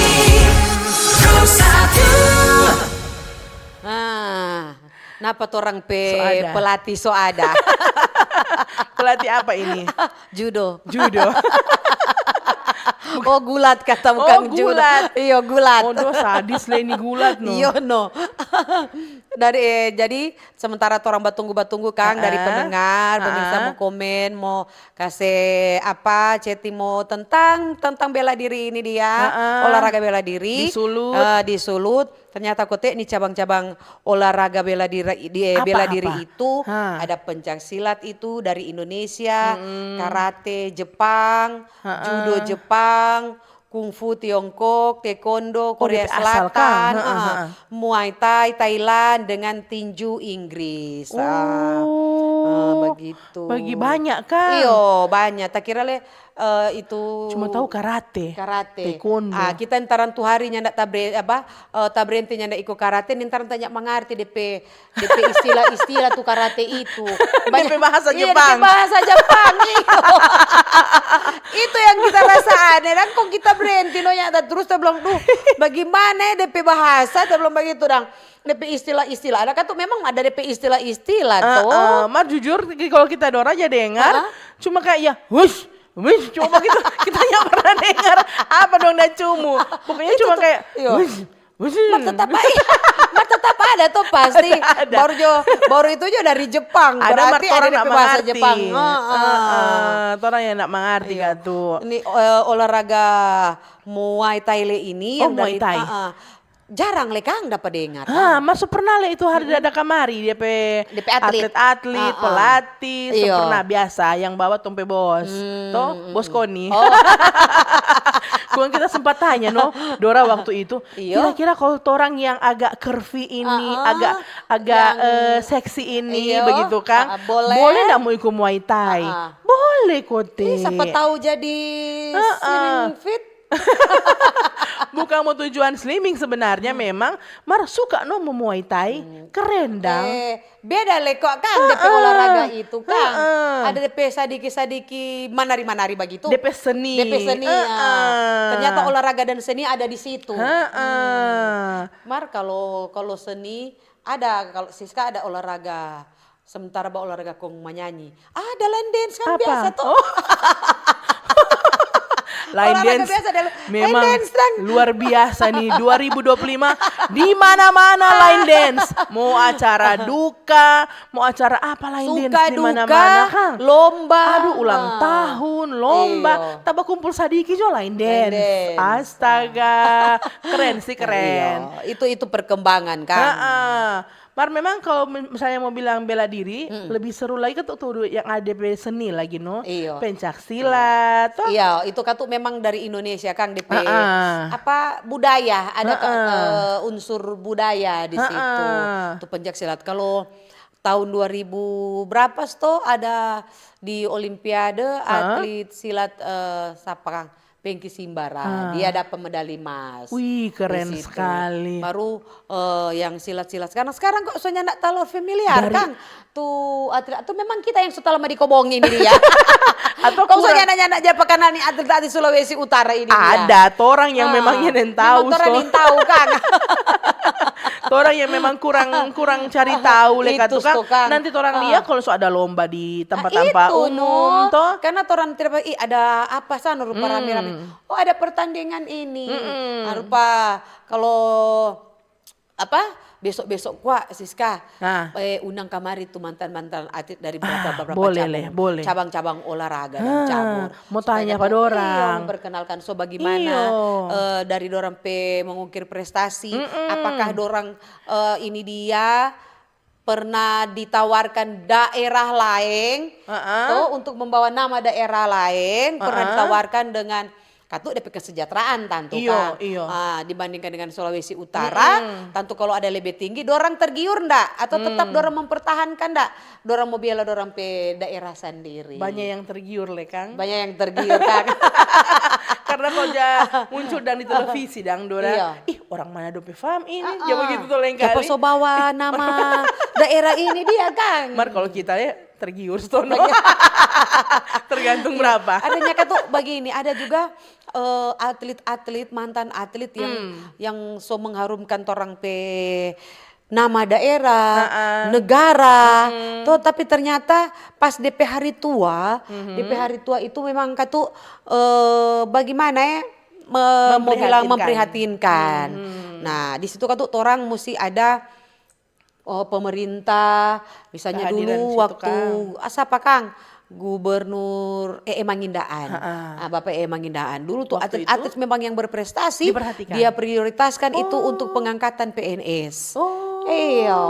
Satu. Ah. Napa torang pe pelatih so ada? Pelatih apa ini? Judo. Judo. Oh, gulat kata, bukan judo. Gulat. Iyo, gulat. Oh, do sadis le ini gulat no. Iyo no. Dari eh, jadi sementara torang batunggu-batunggu kang dari pendengar, pemirsa mo komen, mo kase apa, ceti mo tentang tentang bela diri ini dia, olahraga bela diri. Di sulut. Eh, di sulut. Ternyata kote ni cabang-cabang olahraga bela diri di eh, bela diri itu ada pencak silat itu dari Indonesia, karate Jepang, judo Jepang, kungfu Tiongkok, taekwondo Korea Selatan, Muay Thai Thailand dengan tinju Inggris. Ah, begitu. Bagi banyak kan? Iyo, banyak. Tak kira le eh, itu cuma tahu karate, karate. Taekwondo. Ah, kita entaran tu hari nyanda tabre apa eh, tabrenti nyanda iko karate, entaran tanya mangarti depe depe istilah-istilah tu karate itu. Depe bahasa Iya, Jepang. Depe bahasa Jepang iyo. Itu yang kita rasa aneh. Dan kok kita berhenti no nyata terus ta bilang duh, bagaimana ya depe bahasa ta bilang begitu dang. Depe istilah-istilah ada kan tuh memang ada depe istilah-istilah tuh. Uh, mar jujur kalau kita dora aja dengar, cuma kayak ya hush, hush, cuma gitu. Kita nggak pernah dengar apa dong dan cumu. Pokoknya cuma kayak hush, hush. Mar tetap, mar tetap ada tuh pasti. Baru jo, baru itu jo dari Jepang. Ada mar Berarti torang ada nak depe bahasa mengerti. Jepang. Uh, uh, torang yang nak mengerti kan tuh. Ini eh, olahraga Muay Thai le ini Oh, yang dari Muay Thai. Ah, ah. Jarang le kang dapa dengar. Ah, maso pernah le itu hari ada kamari dia pe Dia pe atlet. Atlet-atlet, Ah, ah. Pelatih, so Iyo. Pernah biasa yang bawa tong pe bos. Toh, bos Koni. Oh. Kong kita sempat tanya no, Dora waktu itu, Iyo. kira-kira kalau torang yang agak curvy ini, Ah, ah. agak agak Yang eh, seksi ini Iyo. begitu kan? Ah, ah, boleh. Boleh ndak mo iko Muay Thai? Ah, ah. Boleh kote. Ih, siapa tahu jadi Ah, ah. slim fit. Bukan mau tujuan slimming sebenarnya memang, mar suka no mo Muay Thai, keren dang. Eh, beda le kok kang depe olahraga itu kang. Heeh. Ada depe sadiki-sadiki manari-manari bagitu. Depe seni. Depe seni. Heeh. Ah. Ternyata olahraga dan seni ada di situ. Heeh. Mar kalau kalau seni ada, kalau Siska ada olahraga. Sementara ba olahraga kong manyanyi, ada line dance kan Apa? Biasa tuh. Oh. Line Olahraga dance biasa ada line memang dance, dang. Luar biasa nih dua ribu dua puluh lima di mana-mana line dance. Mau acara duka, mau acara apa line Suka dance di duka, mana-mana kan. Lomba. Aduh ulang Ah. tahun, lomba, Iyo. Tambah kumpul sadiki jo line dance. Dance. Astaga, keren sih keren. Iyo, itu itu perkembangan kan. Heeh. Mar memang kalau mi- misalnya mau bilang bela diri, lebih seru lagi kan tuh, tuh yang ada pe seni lagi no. Iyo. Pencak silat, toh. Iya, itu kan tuh memang dari Indonesia kang depe Heeh. apa budaya ada ke- Heeh. eh, unsur budaya di situ. Heeh. Tuh pencak silat. Kalau tahun dua ribu berapa sto ada di Olimpiade atlet silat eh, siapa kang? Pengki Simbara, dia dapat medali emas. Wih, keren Di situ. sekali. Baru eh, yang silat-silat. Karena sekarang kok soalnya ndak terlalu familiar Dari- kan? Tuh atlet, tuh memang kita yang sudah lama dikobongi ini dia. Atau Kok kurang- soalnya nanya-nanya apa karena nih atlet-atlet Sulawesi Utara ini dia. Ada torang yang Ah, memangnya neng memang tahu torang so. Yang tahu kan. Torang yang memang kurang kurang cari tahu le Itu katu kan. so, kan. Nanti torang Ah. Lihat kalau so ada lomba di tempat-tempat Itu, umum no. toh. Karena torang tidak ih ada apa sana rupa Hmm. rame-rame. Oh ada pertandingan ini. Mm-mm. Ah, rupa kalau apa besok-besok kwa Siska Nah. eh, undang kamari tuh mantan-mantan atlet dari beberapa Ah, beberapa boleh cabur, le, boleh. Cabang-cabang olahraga dan Ah, cabur. Mau Supaya tanya katu, apa dorang? Iyo, memperkenalkan so bagaimana Iyo. eh, dari dorang pe mengukir prestasi, apakah dorang eh, ini dia pernah ditawarkan daerah lain Heeh. toh untuk membawa nama daerah lain pernah Heeh. Ditawarkan dengan katu depe kesejahteraan tantu Iyo, kan. Iyo. Ah, dibandingkan dengan Sulawesi Utara, tantu kalau ada lebih tinggi, dorang tergiur ndak atau tetap dorang mempertahankan ndak? Dorang mau bela dorang pe daerah sendiri. Banyak yang tergiur le kang. Banyak yang tergiur kan. Karena kalau ja muncul dang di televisi dang Dora, Iya. Ih orang mana dope fam ini, ya begitu tuh lain Siapa kali. So bawa nama daerah ini dia kan. Mar kalau kita ya tergiur stono. Tergantung berapa. Adanya katu begini, ada juga eh, atlet-atlet mantan atlet yang yang so mengharumkan torang pe nama daerah, Ha-ah. negara, Mm-mm. toh, tapi ternyata pas depe hari tua, depe hari tua itu memang katu, eh, bagaimana ya, me-, mau bilang Memprihatinkan. memprihatinkan. Nah, di situ katu torang musti ada, oh, pemerintah, misalnya Kehadiran dulu situ, waktu, Kang. ah, sapa, Kang? Gubernur E E Mangindaan. Ha-ah. Ah, Bapak E E Mangindaan. Dulu tuh Waktu itu atlet-atlet memang yang berprestasi, diperhatikan. dia prioritaskan itu Oh. untuk pengangkatan P N S. Oh. Iyo.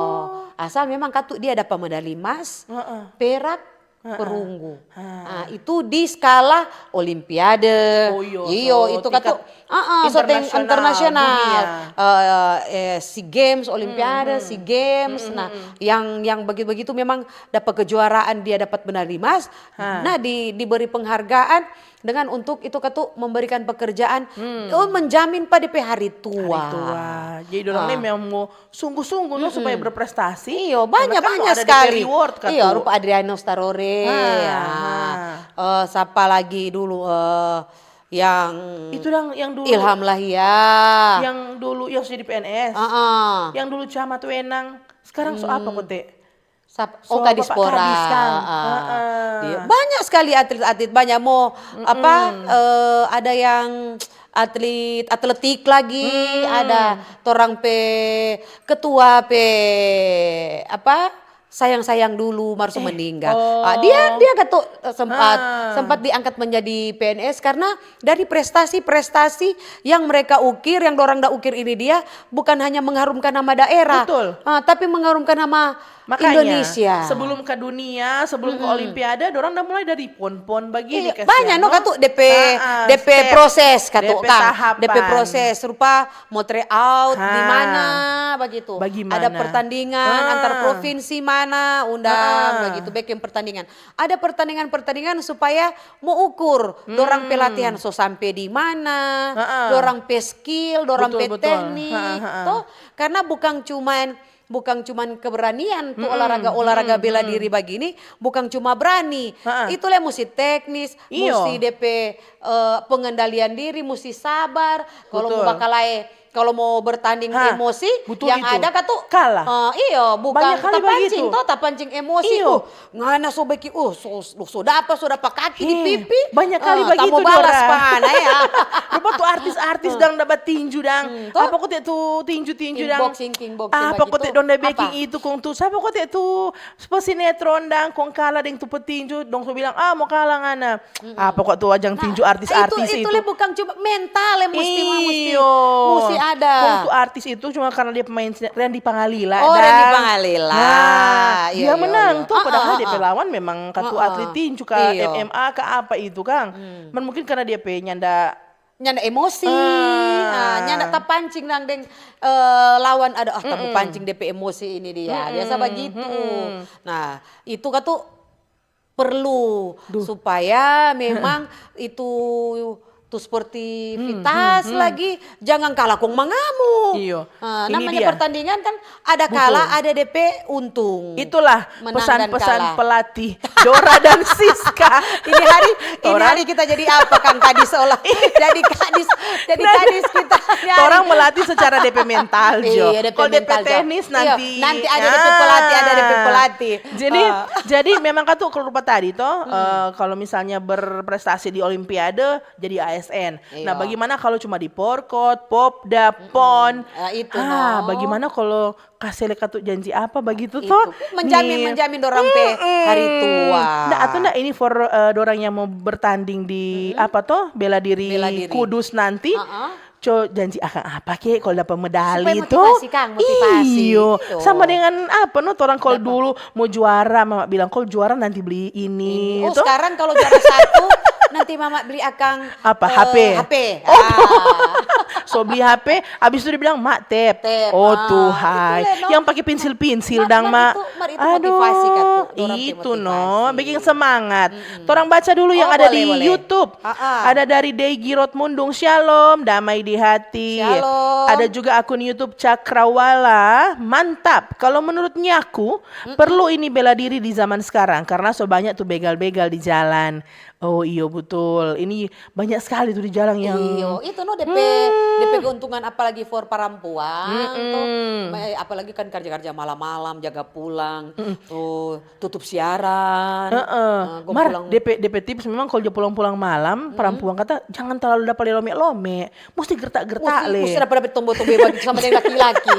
Asal memang katu dia dapat medali emas, Heeh. perak, Heeh. perunggu. Heeh. Ah, itu di skala olimpiade. Oh, iyo, Iyo, so, itu katu, tingkat ah, ah, so teng- internasional, internasional. dunia. Eh, eh, SEA Games, Olimpiade, SEA Games. Nah, yang yang begitu-begitu memang dapat kejuaraan, dia dapat medali emas. Ha. Nah, di, diberi penghargaan dengan untuk itu katu memberikan pekerjaan, oh, menjamin pa depe hari tua. Hari tua. Jadi dorang Ah. ni memang mau sungguh-sungguh no supaya berprestasi. Iyo, Karena banyak, kan banyak ada sekali. Depe reward katu. Iyo, rupa Adriano Starore. Ah, Ya. ah. Eh, sapa lagi dulu, eh, yang Itu dang yang dulu. Ilham Lahia. Yang dulu yang sudah di P N S. Heeh. Yang dulu camat Wenang. Sekarang so apa kote? Sap, So, oh, Kadis Bapak Pora. Kadis, Kang. Heeh. Heeh. Iya, banyak sekali atlet-atlet, banyak mo apa, eh, ada yang atlet atletik lagi, ada torang pe ketua pe apa, sayang-sayang dulu mar so meninggal. Oh. Ah, dia dia katu, eh, sempat Ah. sempat diangkat menjadi P N S karena dari prestasi-prestasi yang mereka ukir, yang dorang da ukir ini dia bukan hanya mengharumkan nama daerah, Betul. Ah, tapi mengharumkan nama Makanya, Indonesia. Sebelum ke dunia, sebelum ke Olimpiade, dorang udah mulai dari pon-pon begini. Iya, banyak no katu depe, Ah, ah, depe step. Proses katu, Depe Kang. Tahapan. Depe proses rupa mo try out di Ha. mana begitu. Bagaimana? Ada pertandingan Ah. antar provinsi mana, undang Ah. begitu, bikin pertandingan. Ada pertandingan-pertandingan supaya mo ukur dorang pelatihan so sampe di mana, Ah, ah. dorang pe skill, dorang Betul, pe betul. teknik, Ha, ha, ha. Toh. Karena bukan cuman bukan cuman keberanian tu olahraga-olahraga bela diri bagini, bukan cuma berani. Ha. Itu le musti teknis, Iyo. musti depe, eh, pengendalian diri, musti sabar. Kalau mau Betul. bakalae, kalau mau bertanding Ha, emosi, betul yang itu. Ada katu, Kalah. eh, iyo, bukan Banyak kali tapancing begitu. Toh, tapancing emosi. Iyo. Uh, ngana so beki, uh, so, so dapa, so dapa kaki di Heh, pipi. banyak kali Eh, begitu tamo balas dorang. pa ngana ya. Rupa tu artis-artis dang da batinju dang. Hmm, toh? Apa kote tu tinju-tinju dang? Kickboxing, kickboxing Apa begitu. kote dong da beking Apa? Itu kong tu? Sapa kote tu pesinetron dang kong kala deng tu petinju, dong so bilang, "Ah, mo kala ngana." Apa kok tu ajang tinju artis-artis itu, itu? Itu le bukan cuma mental ya, musti, musti, Iyo. musti ada. Kong tu artis itu cuma karena dia pemain sinetron di Pangalila. Oh, Randy Dang. Pangalila. Nah, Iya, dia iya, menang iya. Tuh, padahal Ah, ah, dia pe ah. Lawan memang katu Ah, ah. Atlet tinju ka Iyo. M M A ka apa itu, Kang. Man mungkin karena dia pe nyanda Nyanda emosi, Ah. ah, nyanda tapancing dang deng, eh, lawan ada, ah, tapancing depe emosi ini dia. Biasa begitu. Nah, itu katu perlu supaya memang itu tu sportivitas lagi, jangan kalah kong mangamuk. Iyo. Ah, Ini namanya dia. Pertandingan kan ada Betul. Kalah, ada depe untung. Itulah Menang dan pesan-pesan kalah. Pelatih Dora dan Siska. Ini hari, ini Orang hari kita jadi apa, Kang Kadis? Olah, jadi Kadis, jadi Kadis kita. Ini hari. Orang melatih secara depe mental, Jo. Iya, depe Kalau depe mental, Jo. teknis Iya, nanti. nanti ada depe pelatih, ada depe pelatih. Jadi, Ah. jadi memang katu kalau rupa tadi toh, eh, kalau misalnya berprestasi di Olimpiade, jadi A S N. Nah, Iya. Bagaimana kalau cuma di Porkot, Popda, Pon? Ah, itu, Ah, no. Bagaimana kalau kasele katu janji apa begitu Itu. toh? Menjamin, Nih. menjamin dorang pe hari tua. Nggak, atau nggak ini for, eh, dorang yang mau bertanding di apa toh, bela diri, Bela diri. Kudus nanti? Heeh. Co janji akang apa ke kalau dapat medali Supaya toh? motivasi, Kang, motivasi. Iyo. Iyo. Sama dengan apa no, orang kalau dulu mau juara, mama bilang kalau juara nanti beli ini Oh, toh. Sekarang kalau juara satu, nanti mama beli akang, Apa, eh, H P? H P. Oh. Ah. So beli H P, abis itu dibilang, "Mak, tap." Tap. Oh, Ah, Tuhai. Itu le, no. Yang pakai pensil-pensil Mar-, dang, mar Mak. itu, mar itu motivasi kan tuh, Aduh, dorang pe itu no, motivasi. Bikin semangat. Mm-mm. Torang baca dulu yang Oh, ada boleh, di boleh. YouTube. Ah, ah. Ada dari Dei Girot Mundung, "Shalom, damai di hati." Shalom. Ada juga akun YouTube Cakrawala, "Mantap. Kalau menurut nyaku, perlu ini bela diri di zaman sekarang karena so banyak tuh begal-begal di jalan." Oh iyo, betul. Ini banyak sekali tuh di jalan yang Iyo, itu no depe depe keuntungan, apalagi for parampuang tuh. Mm-mm. Ma- apalagi kan kerja-kerja malam-malam, jaga pulang, oh, tutup siaran. Heeh. Eh, gua Mar, pulang. depe depe tips memang kalau dia pulang-pulang malam, parampuang kata jangan terlalu dapa lelome-lome, mesti gertak-gertak Mesti, le. mesti dapa tombo-tombo bagi sama deng laki-laki.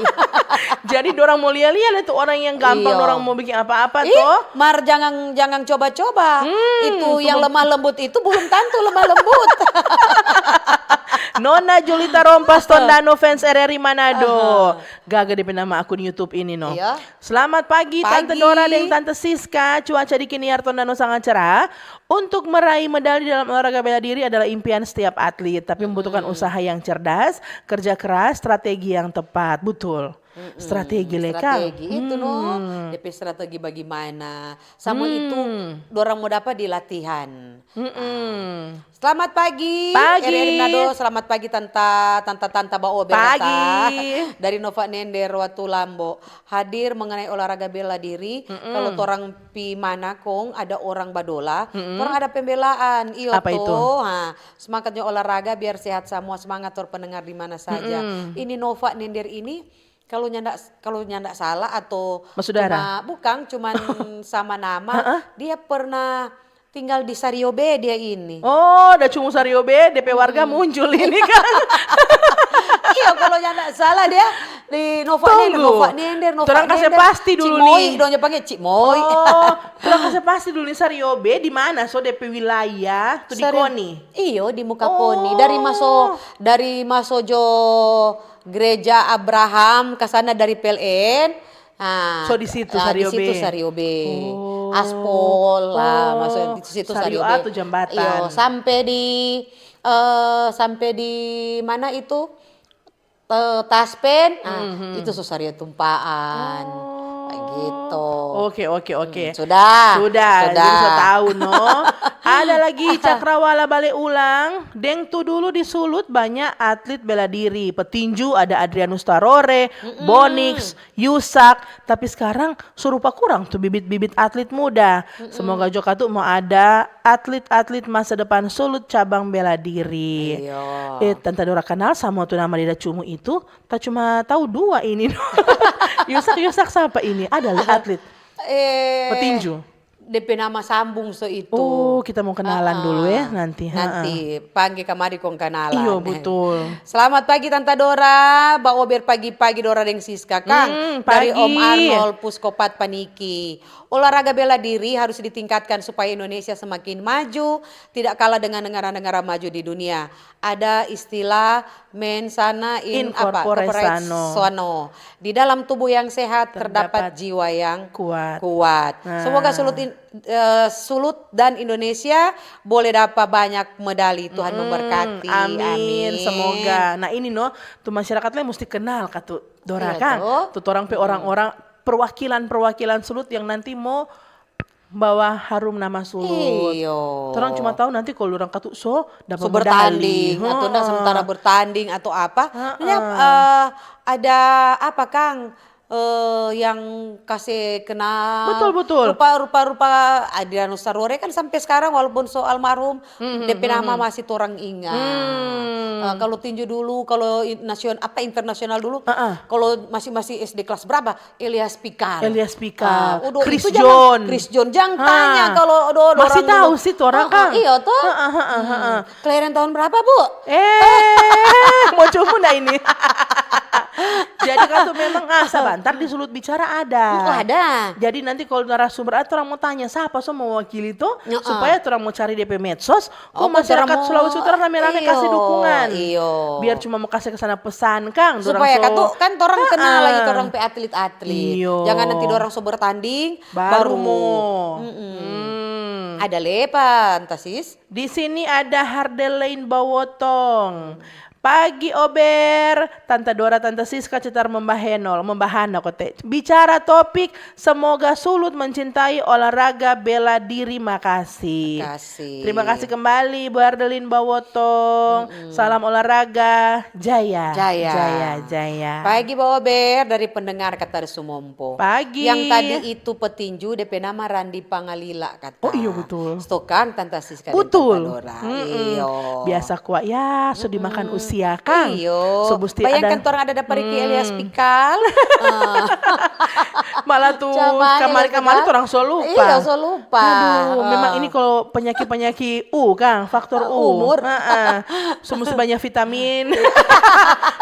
Jadi dorang mau lia-lia le tuh orang yang gampang Iyo. dorang mau bikin apa-apa Ih, toh. Mar, jangan jangan coba-coba. Hmm, Itu tuh yang mem- lemah lembut itu belum tentu lemah lembut. Nona Julita Rompas Tondano, fans R R I Manado. Gaga depe nama akun YouTube ini no. Iya. Selamat pagi, Tante Pagi. Dora deng Tante Siska. Cuaca di Kiniar Tondano sangat cerah. Untuk meraih medali dalam olahraga bela diri adalah impian setiap atlet, tapi membutuhkan usaha yang cerdas, kerja keras, strategi yang tepat. Betul. Strategi le kang. Strategi itu no. Depe strategi bagaimana? Sama itu dorang mau dapat di latihan. Mm-mm. Selamat pagi, Pagi. R R I Manado. Selamat pagi, Tanta, Tanta, Tanta Baobe, Tanta. Pagi. Dari Nova Nender, Watulambo. Hadir mengenai olahraga bela diri. Kalau torang pi mana kong ada orang badola, torang ada pembelaan. Iyo Apa to. itu? Ha, semangatnya olahraga biar sehat semua. Semangat tor pendengar di mana saja. Ini Nova Nender ini, kalau nyanda kalau nyanda salah atau Basudara. cuma bukan cuman sama nama, dia pernah tinggal di Sariobe dia ini. Oh, ada Cungu Sariobe, depe warga muncul ini kan. Iya, kalau nyanda salah dia di Nova Nender, Tunggu. Nova Nender, Nova Torang kase Nender, pasti dulu Cimoi, nih. Dong panggil Cimoi. Oh, torang kase pasti dulu nih Sariobe di mana so depe wilayah tu di Sari- Koni. Iyo, di muka Koni. Oh. Dari maso dari maso jo gereja Abraham ke sana dari P L N. Nah, So, di situ ah, di Sariobe. situ Sariobe. Oh. Aspol lah, Oh, maksudnya di situ Sario Sariobe. A tu jambatan. Iyo, sampai di eh sampai di mana itu? Eh, Taspen, ah, itu so Sario Tumpaan. Kayak gitu. Oke, oke, oke. Hmm, sudah. Sudah, Sudah. Jadi so tahu no. Ada lagi Cakrawala bale ulang. Deng tu dulu di Sulut banyak atlet bela diri. Petinju ada Adrianus Tarore, Bonix, Yusak. Tapi sekarang so rupa kurang tu bibit-bibit atlet muda. Semoga jo katu mau ada atlet-atlet masa depan Sulut cabang bela diri. Iyo. Eh, Tanta Dora kanal sama tu nama Deda Cungu itu, ta cuma tahu dua ini. Yusak, Yusak sapa ini? Ada le atlet Eh, petinju. Depe nama sambung so itu. Oh, kita mau kenalan Ah, dulu ya ah. Nanti. Ha-ha. Nanti pangge kamari kong kenalan. Iyo, betul. Selamat pagi Tanta Dora, baober pagi-pagi Dora deng Siska kang. Hmm, Dari pagi. Om Arnold Puskopat Paniki. Olahraga bela diri harus ditingkatkan supaya Indonesia semakin maju, tidak kalah dengan negara-negara maju di dunia. Ada istilah mens sana in, In corpore corpore sano. sano. Di dalam tubuh yang sehat terdapat, Terdapat jiwa yang kuat. kuat. Nah. Semoga Sulut in- eh, Sulut dan Indonesia boleh dapat banyak medali. Tuhan memberkati. Amin. Semoga. Nah, ini no, tu masyarakat le mesti kenal katu Dora Iya, kang. toh. Tu torang pe orang-orang perwakilan-perwakilan Sulut yang nanti mau bawa harum nama Sulut. Iyo. Torang cuma tahu nanti kalau orang katu so dapat So bertanding medali. atau enggak Ha. sementara bertanding atau apa. Ha-ha. Maksudnya, eh, ada apa kang? Eh, yang kase kenal. Betul, betul. Rupa-rupa rupa Adrianus Tarore kan sampai sekarang walaupun so almarhum, Hmm, depe hmm, nama hmm. masih torang ingat. Hmm. Eh, kalau tinju dulu, kalau in- nasion apa internasional dulu, Heeh. kalau masih masih S D kelas berapa? Elias Pikal. Elias Pikal. Ah, udah Chris itu jangan- John. Chris John, jangan Ah. Tanya kalau ada orang Masih tahu dulu. sih tuh orang, Ah, ah, Kang. iya toh. Heeh, heeh, heeh. Kelahiran tahun berapa, Bu? Eh, mau cuma ndak ini? Jadi kan tuh memang ah sabantar di Sulut Bicara ada. Oh, ada. Jadi nanti kalau narasumber ada orang mau tanya siapa so mau wakili tuh Heeh. supaya orang mau cari D P medsos, kok Oh, masyarakat orang mau- Sulawesi Utara rame-rame kasih Iyo, dukungan. iyo. Biar cuma mau kasih ke sana pesan, Kang. Supaya Dorang so- katu kan orang kenal Heeh. lagi orang pe atlet-atlet. Iyo. Jangan nanti orang so bertanding Baru baru mau. Mm-mm. Hmm. Ada lepa, entah sis. Di sini ada Hardelain Bawotong. Pagi Ober, Tanta Dora, Tanta Siska, cetar membahenol, membahana kote. Bicara topik, semoga Sulut mencintai olahraga bela diri, makasih. Makasih. Terima kasih kembali, Bu Ardelin Bawotong. Mm-mm. Salam olahraga, jaya. Jaya. Jaya, jaya. Pagi, Bo Ober, dari pendengar Katar Sumompo. Pagi. Yang tadi itu petinju, depe nama Randi Pangalila, kata. Oh, iyo, betul. Stokang, Tanta Siska deng Tanta Dora. Betul. Mm-mm. Iyo. Biasa kwa, ya, so dimakan usia, kang. Iyo. So musti ada. Bayangkan torang ada dapa Ricky Elias Pikal. Ah. Malah tu kamari-kamari torang so lupa. Iya, so lupa. Aduh, memang ini kalau penyaki-penyaki U, kang, faktor U. Umur. Heeh. So musti banyak vitamin,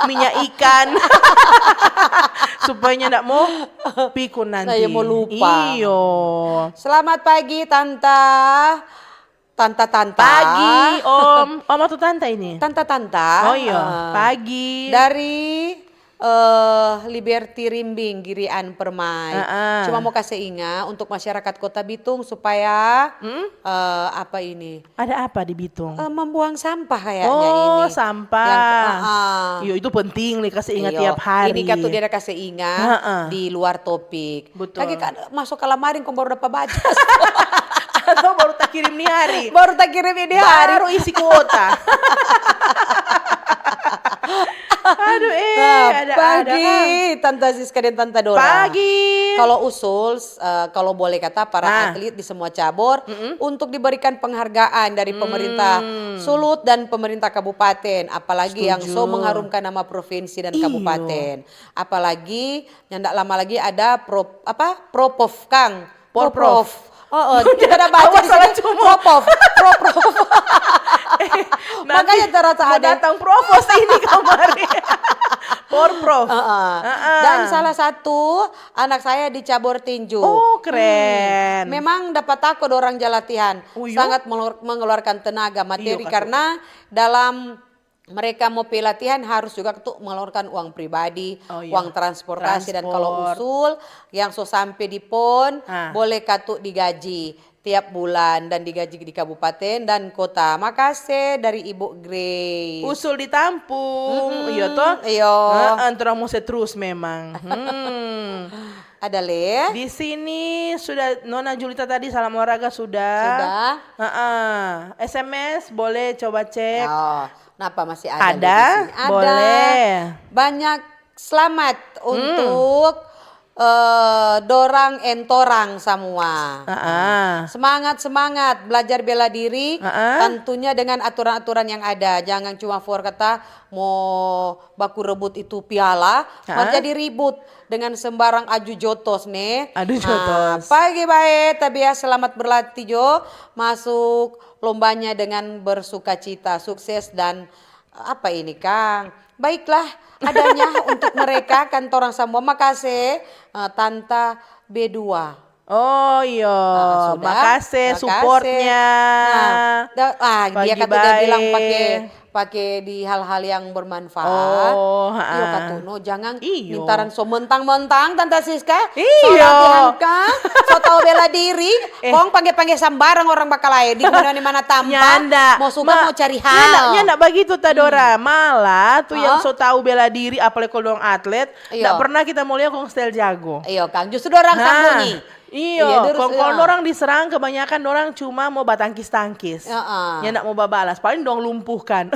minyak ikan, supaya ndak mo pikun nanti. Saya mo lupa. Iyo. Selamat pagi, Tanta. Tanta-tanta. Pagi, Om. Om atau Tanta ini? Tanta-tanta. Oh iyo, pagi. Dari, eh, Liberty Rimbing, Girian Permai. Heeh. Cuma mau kase inga untuk masyarakat Kota Bitung supaya, eh, apa ini? Ada apa di Bitung? Eh, membuang sampah kayaknya ini. Oh, sampah. Yang, ah, ah. Iyo, itu penting nih, kase inga tiap hari. Ini kan tuh dia ada kase inga di luar topik. Betul. Kage kan masuk ka lamaring kong baru dapa baca. Atau baru takirim ni hari. Baru takirim ini hari. Baru isi kuota. Aduh, eh, ada-ada, pagi, Tanta Siska dan Tanta Dora. Pagi. Kalau usul, eh, kalau boleh kata para atlet di semua cabur untuk diberikan penghargaan dari pemerintah Sulut dan pemerintah kabupaten, apalagi yang so mengharumkan nama provinsi dan kabupaten. Apalagi nyanda lama lagi ada pro, apa? Propov, kang. Porprov. Porprov. Oh, oh, kita ada baca di sini. Propov, Propov. Eh, makanya terasa ada datang Provos ini kamari. Porprov. Heeh. Heeh. Dan salah satu anak saya di cabur tinju. Oh, keren. Hmm. Memang dapat tako dorang ja latihan. Oh, iyo? Sangat mengeluarkan tenaga materi karena dalam mereka mo pi latihan harus juga tu mengeluarkan uang pribadi, uang transportasi, dan kalau usul yang so sampe di pon, boleh ka tu digaji tiap bulan dan digaji di kabupaten dan kota. Makase dari Ibu Grace. Usul ditampung, iyo to? Iyo. Heeh, torang mo se trus memang. Hmm. Ada le? Di sini sudah, Nona Julita tadi salam olahraga sudah. Sudah. Heeh. S M S boleh coba cek. Oh. Napa masih ada di sini? Ada, boleh. Banyak selamat untuk, eh, dorang entorang samua. Heeh. Semangat, semangat belajar bela diri, tentunya dengan aturan-aturan yang ada. Jangan cuma for kata mo baku rebut itu piala, mar jadi ribut dengan sembarang adu jotos, ne. Adu jotos. Pagi bae, Tabia, selamat berlatih jo. Masuk lombanya dengan bersukacita, sukses dan, apa ini, kang? Baiklah, adanya untuk mereka, kan torang samua. Makase, eh, Tanta B dua. Oh iyo, makase supportnya. Nah, dia kata dia bilang pake, pake di hal-hal yang bermanfaat. Oh, iyo, katu no, jangan mintaran so mentang-mentang, Tanta Siska. Iyo. So latihan kang, so tau bela diri, kong pangge-pangge sambarang orang bakalae di mana, di mana tampa. Nyanda. Mo suka mo cari hal. Nyanda, nyanda bagitu, Tadora. Malah tu yang so tau bela diri, apalagi kalau dong atlet, ndak pernah kita mo lia kong style jago. Iyo, kang. Justru dorang sambunyi. Iyo, kong kalau dorang diserang, kebanyakan dorang cuma mo batangkis-tangkis. Nyanda mo babalas, paling dong lumpuhkan.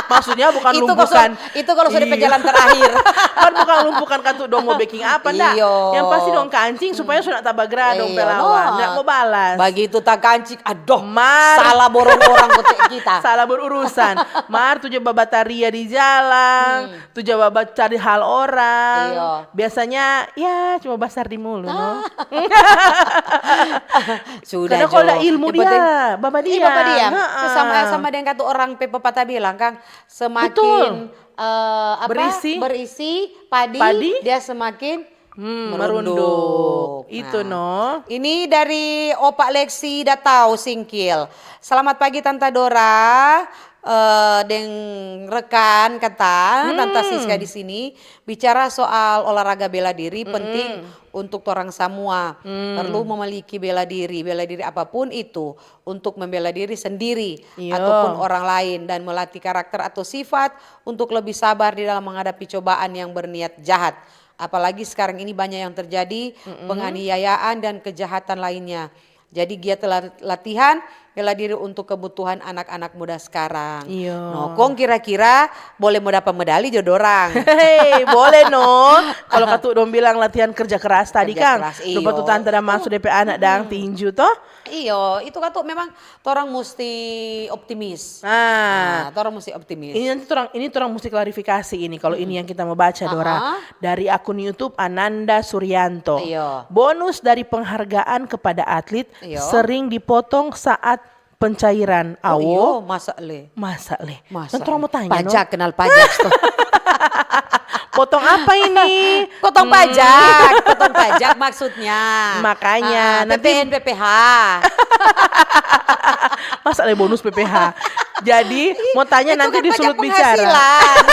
Maksudnya bukan lumpuhkan. Itu kalau sudah pejalan terakhir. Kan bukan lumpuhkan kan tu dong mo beking apa ndak? Iyo. Yang pasti dong kancing supaya sudah tabagra dong pe lawan. Ndak mo balas. Bagitu takancing, aduh, salah borong orang kote kita. Salah berurusan. Mar tu jo babataria di jalang. Tu ja bacari hal orang. Iyo. Biasanya, ya, cuma basar di mulut, no? Sudah jo. Karena kalau ada ilmu dia, baba diam. Baba diam. Sama, sama dengan kata orang pe pepatah bilang, kang, semakin, eh, apa, berisi padi, dia semakin Hmm, merunduk. Merunduk. Itu, nah, no. Ini dari Opa Lexi Datau Singkil. "Selamat pagi, Tanta Dora, eh, deng rekan," kata Tanta Siska di sini. "Bicara soal olahraga bela diri penting untuk torang samua. Perlu memiliki bela diri, bela diri apapun itu, untuk membela diri sendiri ataupun orang lain, dan melatih karakter atau sifat untuk lebih sabar di dalam menghadapi cobaan yang berniat jahat. Apalagi sekarang ini banyak yang terjadi, penganiayaan dan kejahatan lainnya. Jadi giat la-, latihan bela diri untuk kebutuhan anak-anak muda sekarang." Iyo. No, kong kira-kira boleh mo dapa medali jo dorang? Hei, boleh no. Kalau katu dong bilang latihan kerja keras tadi, Kang. Kerja keras, iyo. Rupa tu tanta ada maso depe anak dang tinju to. Iyo, itu katu memang torang musti optimis. Ah. Nah, torang musti optimis. Ini nanti torang, ini torang musti klarifikasi ini, kalau ini yang kita mau baca, Dora. Dari akun YouTube Ananda Suryanto. Iyo. "Bonus dari penghargaan kepada atlet sering dipotong saat pencairan." Oh, iyo, awo. Masa le? Masa le? Masa le? Nanti orang mau tanya, no? Pajak, kenal pajak, toh. Potong apa ini? Potong pajak, potong pajak maksudnya. Makanya, ah, nanti P P N, P P H. Masa le bonus P P H? Jadi, mau tanya nanti di sulut bicara. Penghasilan.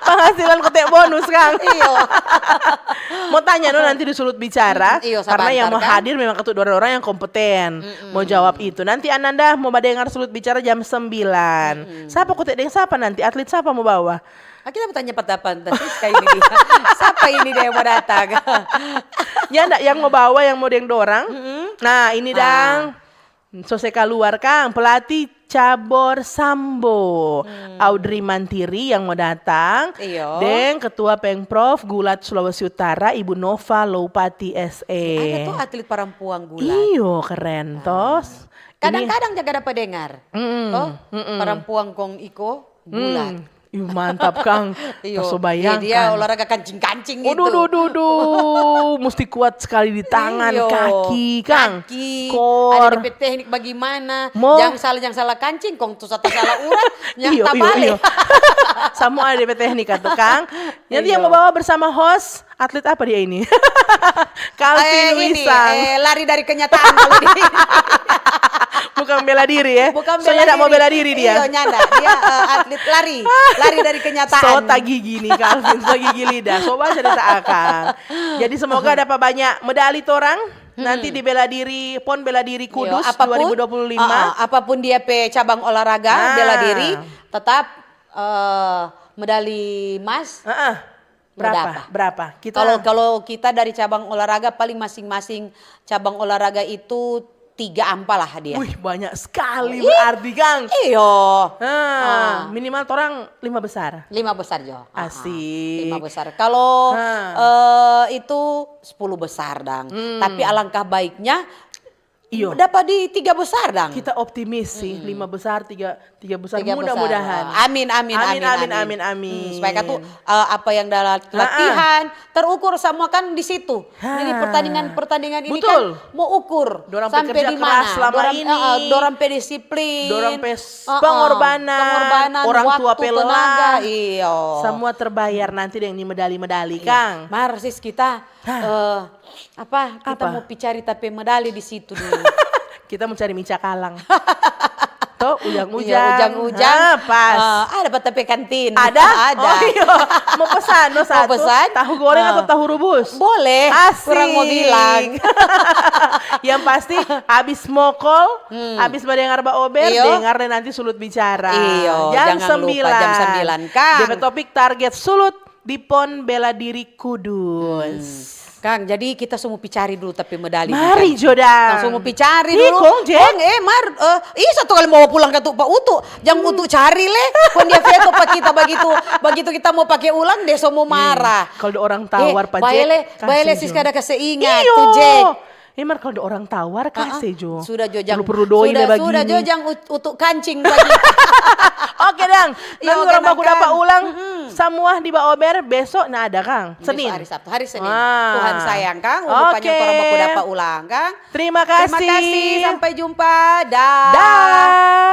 Penghasilan kote bonus, Kang. Iyo. Mau tanya no nanti di sulut bicara, iyo, karena yang mau hadir memang katu dua orang yang kompeten mau jawab itu. Nanti Ananda mau badengar sulut bicara jam sembilan. Sapa kote deng sapa nanti? Atlet sapa mau bawa? Ah, kita bertanya pendapat Siska ini dia. Sapa ini dia yang mau datang? Nyanda yang mau bawa, yang mau deng dorang. Nah, ini dang. So se kaluar, Kang, pelatih cabor sambo, Audrey Mantiri yang mau datang, iyo, deng Ketua Pengprov Gulat Sulawesi Utara, Ibu Nova Loupati S E. Ada tuh atlet parampuang gulat. Iyo, keren, tos. Kadang-kadang jaga dapa dengar. Toh, parampuang kong iko gulat. Ih, mantap, Kang. Iyo. Taso bayangkan. Dia olahraga kancing-kancing gitu. Waduh, duh, duh, duh. Musti kuat sekali di tangan, kaki, Kang. Kaki. Kor. Ada depe teknik bagaimana. Jang salah, jang salah kancing, kong tu sata salah urat, nyata bale. Iyo, iyo. Samua ada depe teknik, kang. Nanti yang mau bawa bersama host, atlet apa dia ini? Calvin Wisang. Eh, lari dari kenyataan kalau dia. Bukan bela diri, ya? Bukan bela diri. Soalnya ndak mau bela diri dia. Iya, nyanda. Dia, eh, atlet lari. Lari dari kenyataan. So tagigi nih, Calvin. So gigi lidah. So baca data akang. Jadi semoga dapat banyak medali torang. Nanti di bela diri, pon bela diri Kudus dua ribu dua puluh lima. Apapun dia pe cabang olahraga, bela diri, tetap, eh, medali emas. Berapa? Berapa? Kita kalau, kalau kita dari cabang olahraga, paling masing-masing cabang olahraga itu tiga ampa lah dia. Wih, banyak sekali berarti, kang. Iyo. Minimal torang lima besar. Lima besar jo. Asik. Lima besar. Kalau, eh, itu sepuluh besar, dang. Tapi alangkah baiknya Iyo. Dapat di tiga besar, dang. Kita optimis sih, lima besar, tiga, tiga besar. Mudah-mudahan. Amin, amin, amin, amin, amin. Supaya katu, eh, apa yang da latihan, terukur semua kan di situ. Jadi pertandingan-pertandingan ini kan mau ukur sampai di mana. Dorang pe kerja keras selama ini. Dorang pe disiplin. Dorang pe pengorbanan. Orang tua pe lelah. Iyo. Semua terbayar nanti deng ni medali-medali, kang. Mar, sis, kita, eh, Apa? Kita mau pi cari ta pe medali di situ dulu. Kita mau cari mi cakalang. Toh, ujang-ujang. Iya, ujang-ujang. Ah, pas. Eh, ada pa ta pe kantin. Ada? Ada. Oh, iya. Mau pesan, no, satu? Mau pesan? Tahu goreng atau tahu rebus? Boleh. Asik. Kurang mau bilang. Yang pasti, abis mokol, abis badengar ba ober, dengar deh nanti sulut bicara. Iyo, jam sembilan. Jangan lupa, jam sembilan, kang. Depe topik target sulut di pon bela diri Kudus. Kang, jadi kita so mo pi cari dulu ta pe medali. Mari jo dang. Langsung mo pi cari dulu. Kong, Jack. Kong, eh, mar, eh, ih, satu kali mo pulang katu pa Utu. Jang Utu cari le. Kong dia veto pa kita bagitu. Bagitu kita mo pake ulang, dia so mo marah. Kalau ada orang tawar pa Jack, bae le, bae le, Siska ada kase ingat tu, Jack. Eh, mar, kalau ada orang tawar, kase jo. Sudah jo, jang. Perlu doi le bagini. Sudah jo, jang Utu kancing bagi. Oke dang. Nanti orang baku dapa ulang. Samua di ba ober, beso na ada, kang. Senin. Hari Sabtu, hari Senin. Tuhan sayang, kang. Rupanya orang baku dapa ulang, kang. Terima kasih. Terima kasih. Sampai jumpa. Dah. Dah.